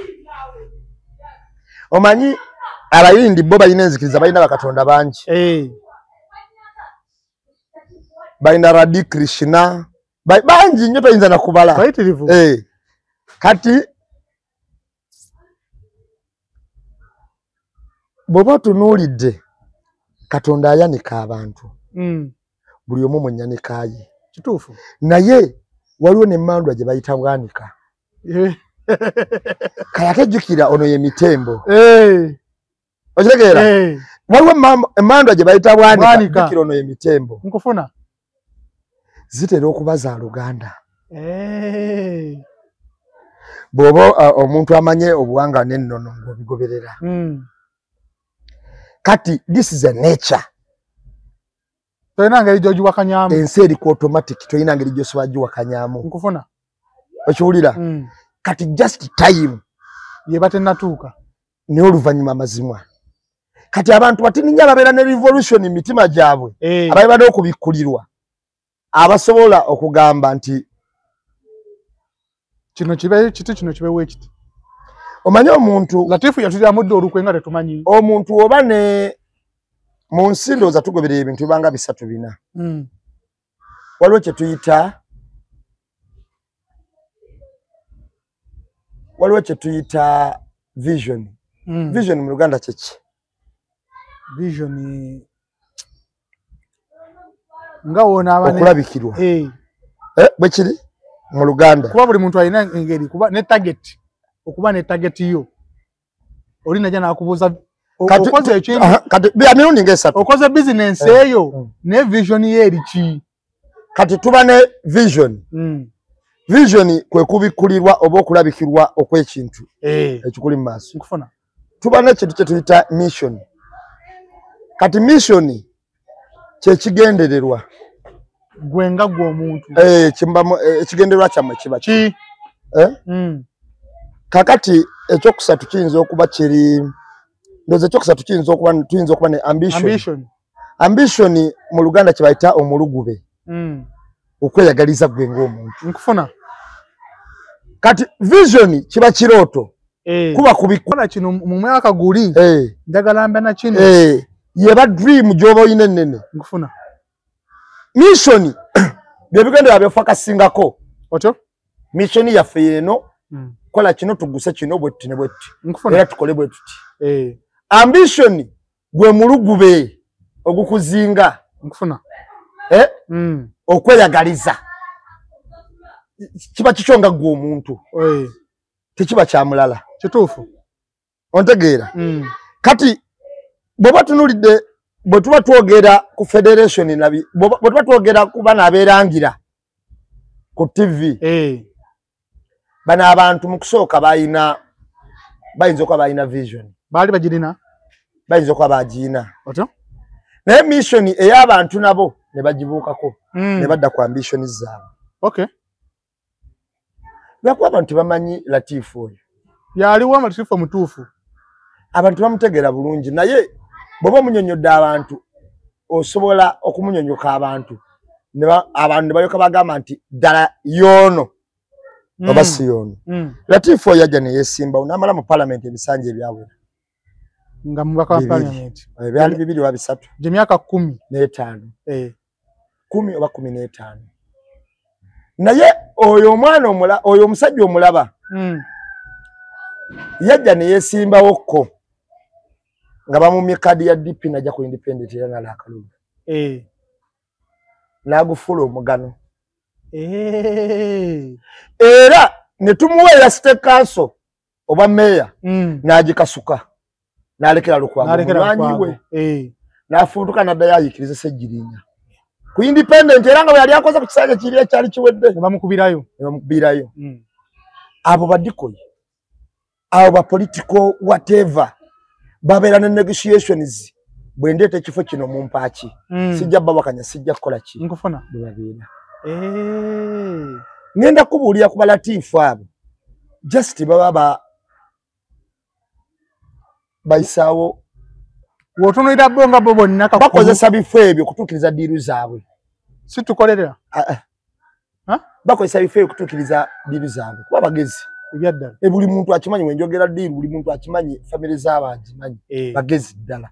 Omanyi Abayindi bo balina enzikiriza, balina bakatonda bangi. Balina Radhi Krishna, bangi nnyo toyinza na kubala. Kati bw'oba otunuulidde Katonda ayanika abantu. Buli omu munyanika ye. Kituufu. Naye waliwo n'emmandwa gye bayita bwanika. Kale ate jjukira ono ye mitembo. Okitegeera? Waliwo emmandwa gye bayita bwanika, jjukira ono ye mitembo. Nkufuna. Zitera okuba za Luganda. Bw'oba omuntu amanye obuwangwa n'ennono ng'obigoberera. Kati this is a nature. Tolina ngeri gy'ogiwakanyamu. Ensi eri ku automatic, tolina ngeri gy'osobola giwakanyamu. Nkufuna. Okiwulira? Kati just time. Yeba tennatuuka. Naye oluvannyuma amazima. Kati abantu batini nnyo ababeera ne revolution mu mitima gyabwe. Ababeera n'okubikkulirwa. Abasobola okugamba nti kino kibe kiti, kino kibe kiti. Omanyi omuntu Latifu yatuliramu dda olukwe nga tetumanyi. Omuntu oba ne mu nsi ndowooza tugoberera ebintu bibanga 3 4. Waliwo kye tuyita vision. Vision mu Luganda kye ki? Vision nga wona okulabikirwa. Bwe kiri mu Luganda. Kuba buli muntu alina engeri kuba ne target. Okuba ne target yo. Oli najja n'akubuuza okoze ekintu. Kati bya mirundi ng'esatu. Okoze business eyo ne vision ye eri ki? Kati tuba ne vision. Vision kwe kubikkulirwa oba okulabikirwa okw'ekintu ekikuli mu maaso. Nkufuna. Tuba n'ekintu kye tuyita mission. Kati mission kye kigendererwa. Gwe nga gwe omuntu. Ekigendererwa kyammwe kiba ki? Kakati ekyokusatu kiyinza okuba kiri ndowooza ekyokusatu kiyinza okuba tuyinza okuba ne ambition. Ambition mu Luganda kye bayita omulugube. Okweyagaliza gwe ng'omuntu. Nkufuna. Kati vision kiba kirooto. Kuba kubikkola kino mu mwaka guli. Njagala mbe na kino. Yeba dream gy'oba oyina ennene. Nkufuna. Mission bye bigendera byofakasingako. Otyo? Mission yaffe yeno. Kola kino tuguse kino bwe tuti ne bwe tuti. Era tukole bwe tuti. Ambition gwe mulugube ogukuzinga. Nkufuna. Okweyagaliza. Kiba kikyo nga gwe omuntu. Tekiba kya mulala. Kituufu. Ontegeera? Kati bw'oba tunuulidde bwe tuba twogera ku federation nabi bwe tuba twogera ku bano abeerangira ku TV. Bano abantu mu kusooka bayinza okuba balina vision. Baali bagirina? Bayinza okuba baagirina. Otyo? Naye mission ey'abantu nabo ne bagibuukako ne badda ku ambition zaabwe. Okay. Lwakuba abantu tebamanyi Latifu oyo. Yaliwo Latifu omutuufu. Abantu bamutegeera bulungi, naye bw'oba omunyonnyodde abantu osobola okumunyonnyoka abantu abantu ne balyoka bagamba nti ddala y'ono oba si y'ono. Latifu oyo yajja ne yeesimbawo n'amala mu paalamenti ebisanja ebyawera. Nga mubaka wa paalamenti. Byali 2 oba 3. Gy'emyaka 15. 10 oba 15. Naye oyo omwana oyo omusajja omulaba yajja ne yeesimbawokko nga bamumye kaadi ya DP n'ajja ku independent era n'ala akalulu. N'agufuula omugano. Era ne tumuweera state council oba meeya n'agikasuka n'alekera Lukwago munywanyi we. N'afuutuka n'addayo ayiikirize Ssegirinya ku independent era nga bwe yali akoze ku kisanja kiri ekyali kiwedde. Ne bamukubirayo. Ne bamukubirayo. Abo badikoyi, abo ba political whatever babeera ne negotiations, bwe ndeeta ekifo kino mu mpaaki sijja babakanya, sijja kukola ki. Nkufuna. Bwe babeera. Ngenda kubuulira ku Balatifu abo just baba bayisaawo W'otunuulira bo nga bo bonna bakozesa bifo ebyo okutuukiriza ddiiru zaabwe. Si tukolerera. Bakozesa bifo ebyo okutuukiriza ddiiru zaabwe kuba bagezi. Ebyaddala. Buli muntu akimanyi wenjogera ddiiru, buli muntu akimanyi famire zaabwe agimanyi. Bagezi ddala.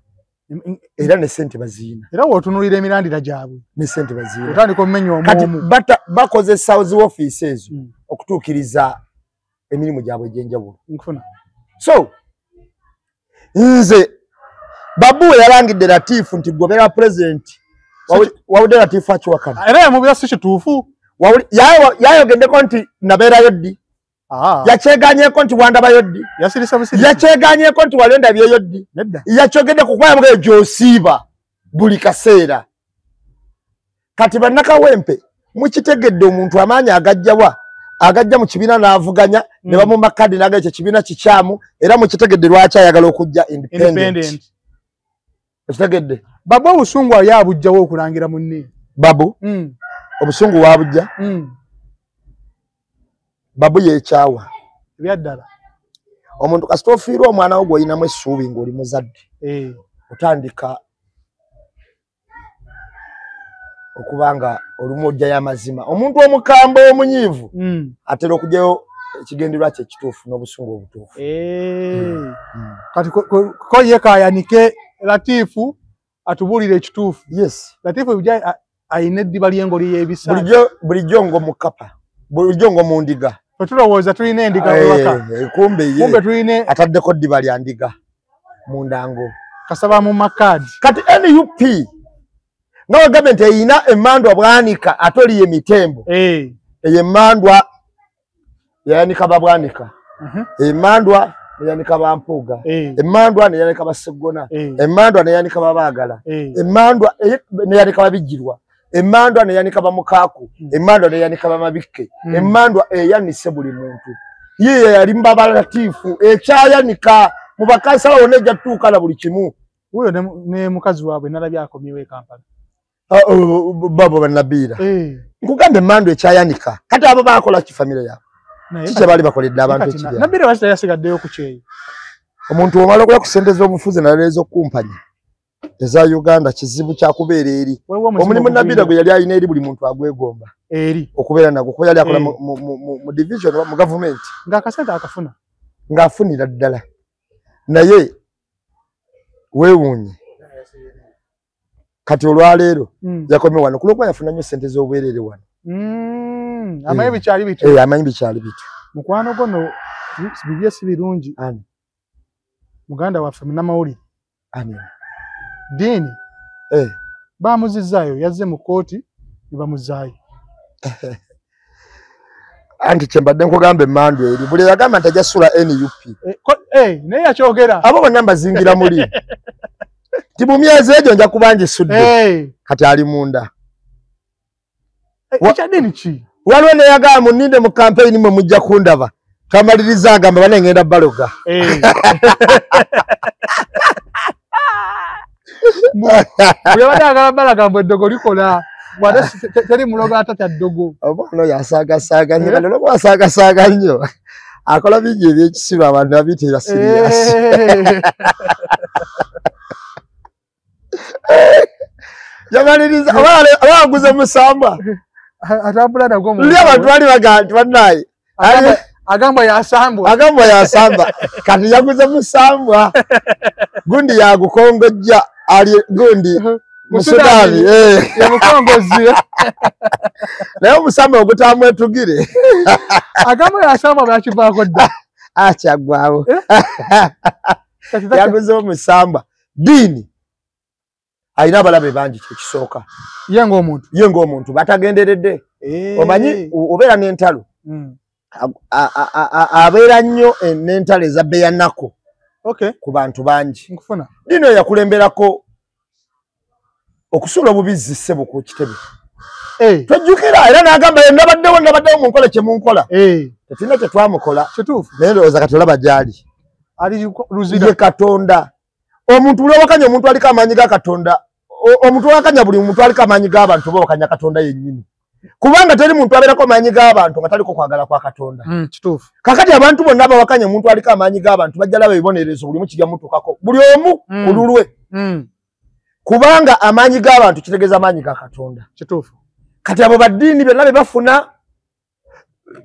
Era ne ssente baziina. Era w'otunuulira emirandira gyabwe. Ne ssente baziina. Otandika omumenya omu. Kati bakozesa zi woofiisi ezo okutuukiriza emirimu gyabwe egy'enjawulo. Nkufuna. So nze Babu yalangidde Latifu nti gobera president wawudde Latifu akiwakana. Era yamubira si kituufu. Yayogeddeko nti nabeerayo ddi. Yakyeganyeko nti wandabayo ddi. Yakyeganyeko nti wali ondabyeyo ddi. Yakyogedde ku kuba yamugambye gy'osiiba buli kaseera. Kati bannakawempe mukitegedde omuntu amaanyi agajjawa agajja mu kibiina n'avuganya ne bamumma kadi n'agamba ekyo kibiina kikyamu, era mukitegedde lwaki ayagala okujja independent. Okitegedde? Babu obusungu ali abujjawo okulangira munne. Babu? Obusungu waabujja? Babu yeekyawa. Ebyaddala. Omuntu kasita ofiirwa omwana wo gw'olinamu essuubi ng'oli muzadde, otandika okuba nga olumu ojjayo amazima. Omuntu omukambwe omunyiivu atera okuggyayo ekigendererwa kye ekituufu n'obusungu obutuufu. Kati ko ye kaayanike Latifu atubuulire ekituufu. Yes. Latifu ayina eddiba ly'engoli y'ebisa. Bulijjo ng'omukapa, bulijjo ng'omundiga. Tulowooza tulina endiga ewaka. Kumbe ye. Kumbe tulina ataddeko ddiba lya ndiga mu ndango. Kasaba mu makaadi. Kati NUP nga wagambye nti eyina emmandwa Bwanika ate oli ye Mitembo. Eyo emmandwa yayanika Babwanika. Emmandwa neyanika Bampuuga. Emmandwa neyanika Bassegona. Emmandwa neyanika Babaagala. Emmandwa neyanika Babijjirwa. Emmandwa neyanika Bamukaaku. Emmandwa neyanika Bamabikke. Emmandwa eyanise buli muntu. Ye yali Mbaba Latifu ekyayanika mu bakansala wonna ejja tutuuka na buli kimu. Wuuyo ne mukazi waabwe nalabye akomyewo e Kampala. Babo bannabiira. Nkugamba emmandwa ekyayanika. Kati abo baakola ki famire yaabwe? Kiki baali bakoledde abantu ekiri? Nabiira lwaki teyasigaddeyo ku kyeyo? Omuntu omala okulya ku ssente z'obufuzi naddala ez'okumpanya eza Uganda kizibu kyakubeera eri. Omulimu Nabiira gwe yali alina eri buli muntu agwegomba. Eri. Okubeera nagwo kuba yali akola mu division oba mu gavumenti. Ng'akasente akafuna. Ng'afunira ddala. Naye weewuunye. Kati olwaleero yakomye wano ku lw'okuba yafuna nnyo ssente z'obwereere wano. Amanyi bikyali bityo. Amanyi bikyali bityo. Mukwano gwo no bibye si birungi. Ani? Muganda waffe munnamawulire. Ani? Ddiini. Baamuzizzaayo, yazze mu kkooti ne bamuzzaayo. Anti kye mbadde nkugamba emmandwa eri buli yagamba nti ajja sula NUP. Naye yakyogera. Abo bonna mbazingira muli. Nti mu myezi egyo nja kuba ngisudde. Kati ali munda. Ekya ddiini ki? Waliwo neyagamba munninde mu kampeyini mwe mujja kundaba. Twamaliriza agamba bane ngenda baloga. Yabadde agala balaga mbu eddogo likola. Bw'ate teri mulogo atatya ddogo. Omwana oyo asaagasaaga nnyo, kati olwokuba asaagasaaga nnyo akola bingi ebyekisiru abantu babiteera serious. Yamaliriza oba aguze musamba. Atambula nagwo mu. Luli abantu bali bagamba nti bannaye. Agamba yasambwa. Agamba yasamba. Kati yaguze musambwa. Gundi yagukongojja ali gundi Musudani. Yamukongozzi. Naye omusamba ogutamwetugire. Agamba yasambwa byakivaako dda. Akyaggwawo. Yaguze omusamba. Ddiini alina abalabe bangi kyekisooka. Ye ng'omuntu. Ye ng'omuntu batagenderedde. Omanyi obeera n'entalo. Abeera nnyo n'entalo eza bbeyanako. Ku bantu bangi. Nkufuna. Ddiini oyo yakulemberako okusuula obubizzi ssebo ku kitebe. Twejjukira era n'agamba ye nabaddewo mu nkola kye munkola. Tetulina kye twamukola. Kituufu. Naye ndowooza kati olaba gy'ali. Ali Luzira. Ye Katonda. Omuntu lw'owakanya omuntu aliko amaanyi ga Katonda, omuntu owakanya buli muntu aliko amaanyi g'abantu oba owakanya Katonda yennyini. Kubanga teri muntu abeerako amaanyi g'abantu nga taliko kwagala kwa Katonda. Kituufu. Kakati abantu bonna abawakanya omuntu aliko amaanyi g'abantu bajja laba ebibonerezo buli omu kijja mutuukako. Buli omu ku lulwe. Kubanga amaanyi g'abantu kitegeeza amaanyi ga Katonda. Kituufu. Kati abo baddiini byonna bye bafuna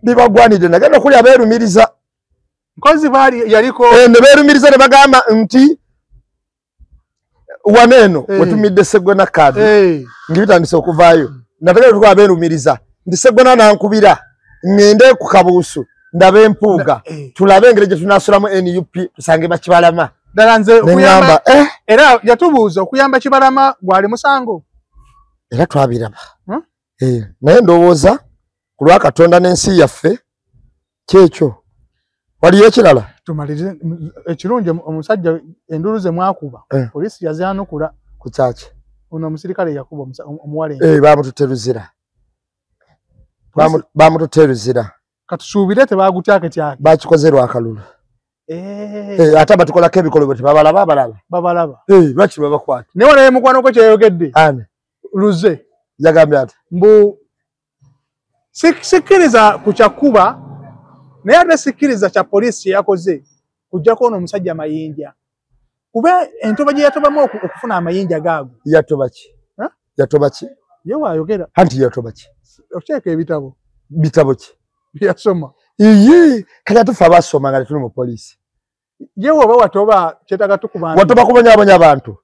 bibagwanidde. Nagenda okuli abeerumiriza. Nkozi baali yaliko. Ne beerumiriza ne bagamba nti wano eno wetumidde Sseggona kaadi ng'ebitandise okuvaayo. Nategera tukuba abeerumiriza nti Sseggona nankubira ŋŋende ku kabuusu ndabe empuuga tulabe engeri gye tunaasulamu NUP tusange bakibalama. Ddala nze okuyamba era yatubuuza okuyamba Kibalama gwali musango. Era twabiraba. Naye ndowooza ku lwa Katonda n'ensi yaffe kyekyo. Waliyo ekirala? Tumalirize ekirungi omusajja enduulu ze mwakuba poliisi yazyanukula. Ku kyaki? Ono omusirikale yakuba omuwala. Baamututte Luzira. Baamututte Luzira. Katusuubire tebaagutyaketya. Bakikoze lwakalulu. Ate abatukolako ebikolobero tebabalaba abalala. Babalaba. Lwaki babakwata? Naye wano mukwano gwe kyeyogedde. Ani? Luze. Yagambye ati? Mbu sikkiriza ku kyakuba naye ate sikkiriza kya poliisi yakoze kujjako ono omusajja amayinja. Kuba entoba gye yatobamu okufuna amayinja gaago. Yatoba ki? Yatoba ki? Ye waayogera. Anti yatoba ki? Okuteeka ebitabo. Bitabo ki? Byasoma. Iye, kati ate ffe abasoma nga tetuli mu poliisi. Ye woba watoba kyetaaga tukuba mpi. Watoba kubonyaabonya abantu.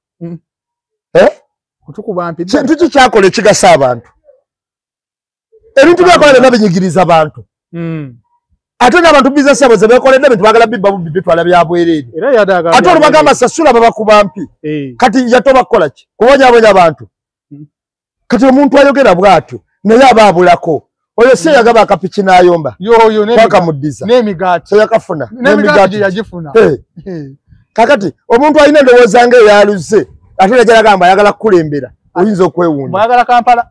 Kutukuba mpi. Kintu ki kyakola ekigasa abantu? Ebintu byakola byonna binyigiriza abantu. Ate n'abantu bizinesi yaabwe ze beekoledde ebintu baagala bibba bubbi bitwala bya bwereere. Ate olubagamba sasula babakuba mpi. Kati yatoba kukola ki? Kubonyaabonya abantu. Kati omuntu ayogera bw'atyo naye aba abulako. Oyo si yagaba akapiki n'ayomba. Kwakamuddiza. N'emigaati. Teyakafuna. N'emigaati yagifuna. Kakati omuntu alina endowooza ng'eyaluze ate najja agamba ayagala kukulembera oyinza okwewuunya. Mwagala Kampala.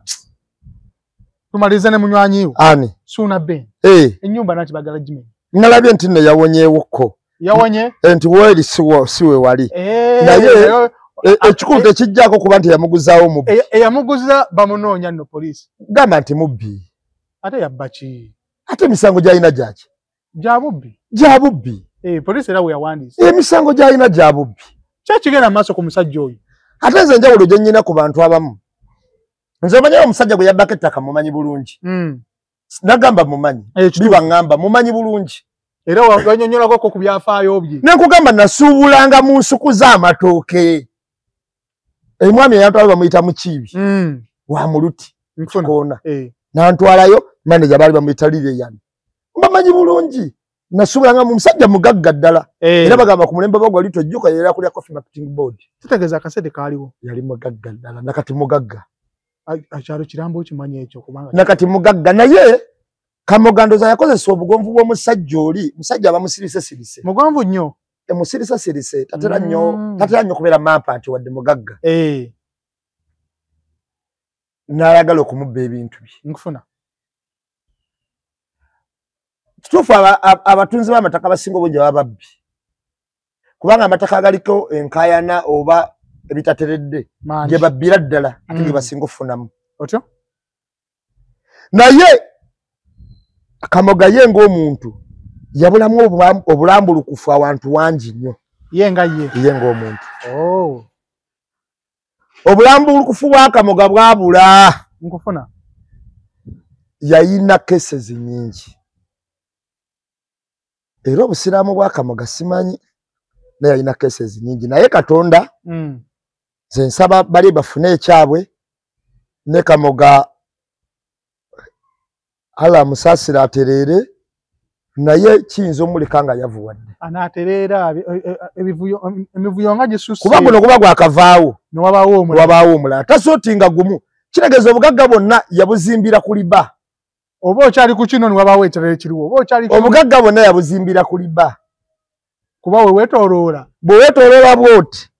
Tumalize ne munywanyi wo. Ani? Suuna Ben. Ennyumba nati bagala gimenya. Nalabye nti nno yawonyeewokko. Yawonye? Nti weeri si we wali. Naye ekikulu tekijjaako kuba nti yamuguzaawo mubbi. Eyamuguza bamunoonya nno poliisi. Gamba nti mubbi. Ate yabba ki? Ate emisango gy'alina gyaki? Gya bubbi. Gya bubbi. Poliisi era we yawandiise. Emisango gy'alina gya bubbi. Ki ekigenda mu maaso ku musajja oyo? Ate nze enjawulo gye nnyina ku bantu abamu. Nze omanyi omusajja gwe yabbako ettaka mumanyi bulungi. Nagamba mumanyi. Biba ŋŋamba mumanyi bulungi. Era wanyonnyolako ku byafaayo bye. Ne nkugamba nasuubulanga mu nsuku z'amatooke. Omwami eyantwala bamuyita Mukiibi. Wa Muluti. Kikoona. Nantwalayo maneja baali bamuyita Lilian. Mbamanyi bulungi. Nasuubulanga mu musajja mugagga ddala. Era bagamba ku mulembe gwa gwali tojjuka yali akulya Coffee Marketing Board. Kitegeeza akasente kaaliwo. Yali mugagga ddala nakati mugagga. Akyalo kirambo okimanyi ekyo kubanga. Nakati mugagga naye Kamogandoza yakozesa obugonvu bw'omusajja oli, musajja abamusirise sirise. Mugonvu nnyo. Emusirise sirise tatera nnyo, tatera nnyo kubeera mampa nti wadde mugagga. N'ayagala okumubba ebintu bye. Nkufuna. Kituufu abatunzi b'amataka abasinga obungi baba babbi. Kubanga amataka agaliko enkaayana oba ebitateredde gye babbira ddala ate gye basinga okufunamu. Otyo? Naye Kamoga ye ng'omuntu yabulamu obulambulukufu awantu wangi nnyo. Ye nga ye. Ye ng'omuntu. Oh. Obulambulukufu bwa Kamoga bwabula. Nkufuna. Yayina cases nnyingi. Era obusiraamu bwa Kamoga simanyi naye yalina cases nnyingi. Naye Katonda nze nsaba bali bafune ekyabwe ne Kamoga Allah musaasira atereere, naye kiyinza omuleka nga yavuwadde. Anaatereera emivuyo nga gisusse. Kuba guno guba gwakavaawo ne wabaawo omulala. Tasootinga gumu. Kitegeeza obugagga bwonna yabuzimbira ku liba. Oba okyali ku kino ne wabaawo ekirala ekiriwo. Oba okyali obugagga bwonna yabuzimbira ku liba. Kuba we weetooloola. Bwe weetooloola bw'oti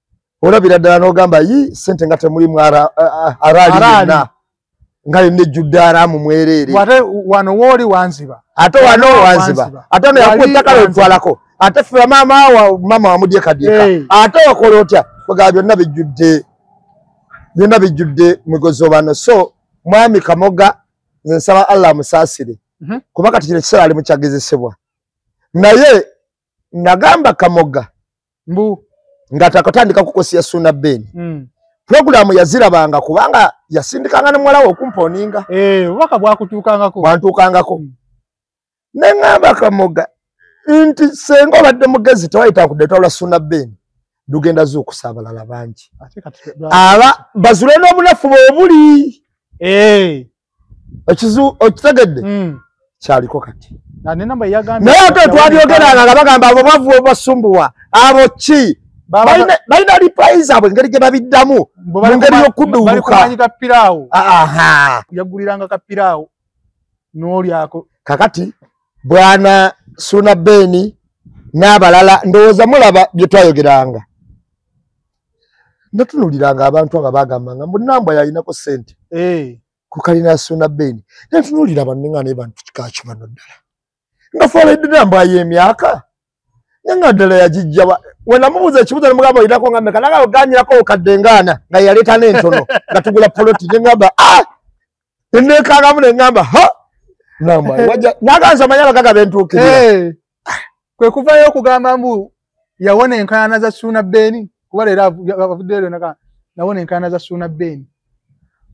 olabira ddala n'ogamba yi ssente nga temulimu araali yonna. Nga yonna ejjudde araamu mwereere. Ate wano wooli wanziba. Ate wano wanziba. Ate ono yakuwa ettaka lwetwalako. Ate ffe maama wamudyekadyeka. Ate wakola otya? Kwegamba byonna bijjudde. Byonna bijjudde migozobano. So mwami Kamoga nze nsaba Allah amusaasire. Kuba kati kino ekiseera ali mu kyagezesebwa. Naye nagamba Kamoga mbu nga takatandika kukosia Ssuuna Ben. Programu yazirabanga kubanga yasindikanga ne muwala we okumponinga. Obubaka bwakutuukangako. Bwantuukangako. Ne ŋŋamba Kamoga nti senga obadde mugezi tewayita kudde Ssuuna Ben. Lugenda zuukusa abalala bangi. Aba bazule n'obunafu bw'obuli. Okitegedde? Kyaliko kati. Naye ate twabyogeranga nga bagamba abo bavu obasumbuwa abo ki? Balina replies zaabwe engeri gye babiddamu mu ngeri y'okudduuka. Bali kapiraawo. Yaguliranga kapiraawo n'olyako. Kakati bwana Ssuuna Ben n'abalala ndowooza mulaba bye twayogeranga. Natunuuliranga abantu abo bagambanga mbu Nambwa yalinako ssente ku kalina Ssuuna Ben. Natunuulira banne nga naye bantu kika ki bano ddala. Nga foledde Nambwa y'emyaka. Nga ddala yagijja. We namubuuza ekibuuzo ne mugamba olinako nga mmeka, naga oganyirako obukadde ngaana nga yaleeta n'entono nga tugula poloti. Ne ŋŋamba ne neekangamu ne ŋŋamba ha Nambwa wajja naganza omanyi abagagga be ntuukirira. Kwe kuvaayo okugamba mbu yawona enkaayana za Ssuuna Ben kuba leero avuddeyo nawona enkaayana za Ssuuna Ben.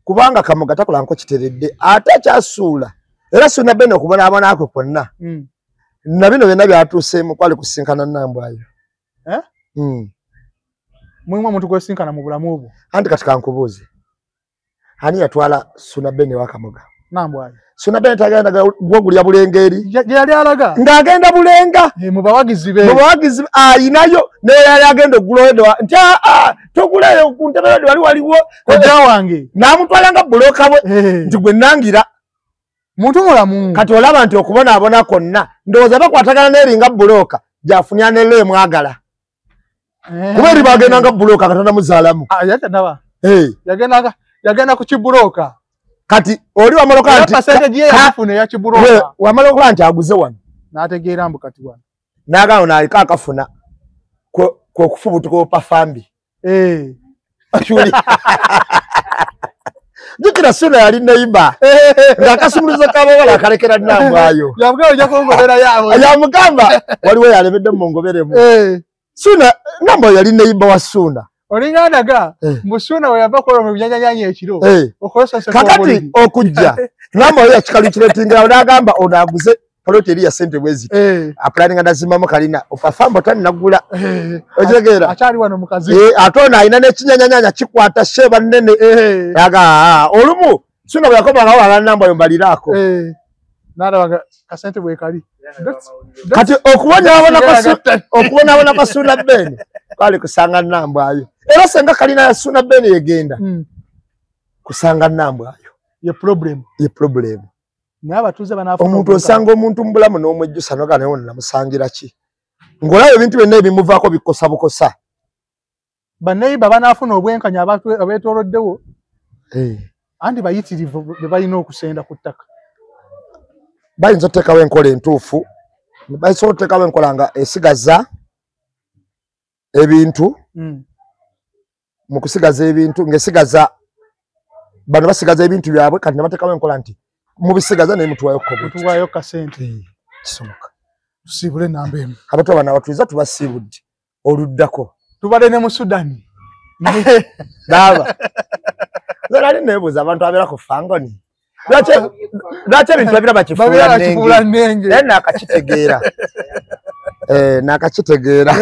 Kubanga Kamoga takola kiteredde ate akyasuula era Ssuuna Ben okubonaabona kwe kwonna na bino byonna byatuuseemu kwali kusinkana Nambwayo. Mulimu omuntu gw'osinkana mu bulamu bwo. Anti kati kankubuuze, ani yatwala Ssuuna Ben ewa Kamoga? Nambwayo. Ssuuna Ben tagenda gwogulya Bulengeri gye yali alaga ng'agenda Bulenga mu bawagizi be. Mu bawagizi ayinayo naye yali agenda oggula oyo nti toguleyo ku ntebe yo wali waliwo kojja wange n'amutwala nga bulooka bwe nti gwe nangira muntu mulamu. Kati olaba nti okubonaabona kwonna ndowooza bakwatagana n'eringa bulooka gy'afunira ne leemwagala. Kuba eri bagenda nga bulooka Katonda muzaalamu. Yagenda ku kibulooka. Kati oli wamala okulaba nti wamala okulaba nti aguze wano n'ategeera mbu kati wano n'agamba ono aliko akafuna kwe kufubutuka opafambi. Jjukira Ssuuna yali neighbor ng'akasumuluzo k'abawala akalekera Nambwayo. Yamugamba waliwo yalemedde mu ngoberemu. Ssuuna Nambwayo yali neighbor wa Ssuuna. Olinga ndaga mbu Ssuuna we yava okukola mu binyanyanya ekiro. Kakati okujja Nambwayo yakikalukiretingira n'agamba ono aguze poloti eri ya ssente bwe ziti. Apulaninga nazimamu kalina opafambo tannagula. Otegeera? Akyali wano mu kazi. Ate ono alina n'ekinyanyanya kikwata sheeba nnene. Aga olumu Ssuuna bwe yakomangawo ala Nambwayo mbaliraako. N'alaba kasente bwe kali. Kati okubonaabona kwa Ssuuna Ben kwali kusanga Nambwayo. Era senga kalina ya Ssuuna Ben yegenda kusanga Nambwayo. Ye problem. Ye problem. Omuntu osanga omuntu mu bulamu n'omwejjusa noga naye ono namusangira ki? Ng'olaba ebintu byonna ebimuvaako bikosa bukosa. Banneiba banaafuna obwenkanya abeetooloddewo. Anti bayitirivu be balina okusenda ku ttaka. Bayinza okuteekawo enkola entuufu, basobola okuteekawo enkola nga esigaza ebintu mu kusigaza ebintu ng'esigaza bano basigaza ebintu byabwe, kati ne bateekawo enkola nti mubisigaza naye mutuwayo kasente. Kisoboka. Tusiibule namba emu. Abantu bano abatuliza tubasiibudde oluddako. Tubadde ne mu Sudani. Baaba. Nze nali neebuuza abantu abeera ku Fangoni. Lwaki ebintu babira bakifuula nnenge? Naye naakakitegeera. Naakakitegeera.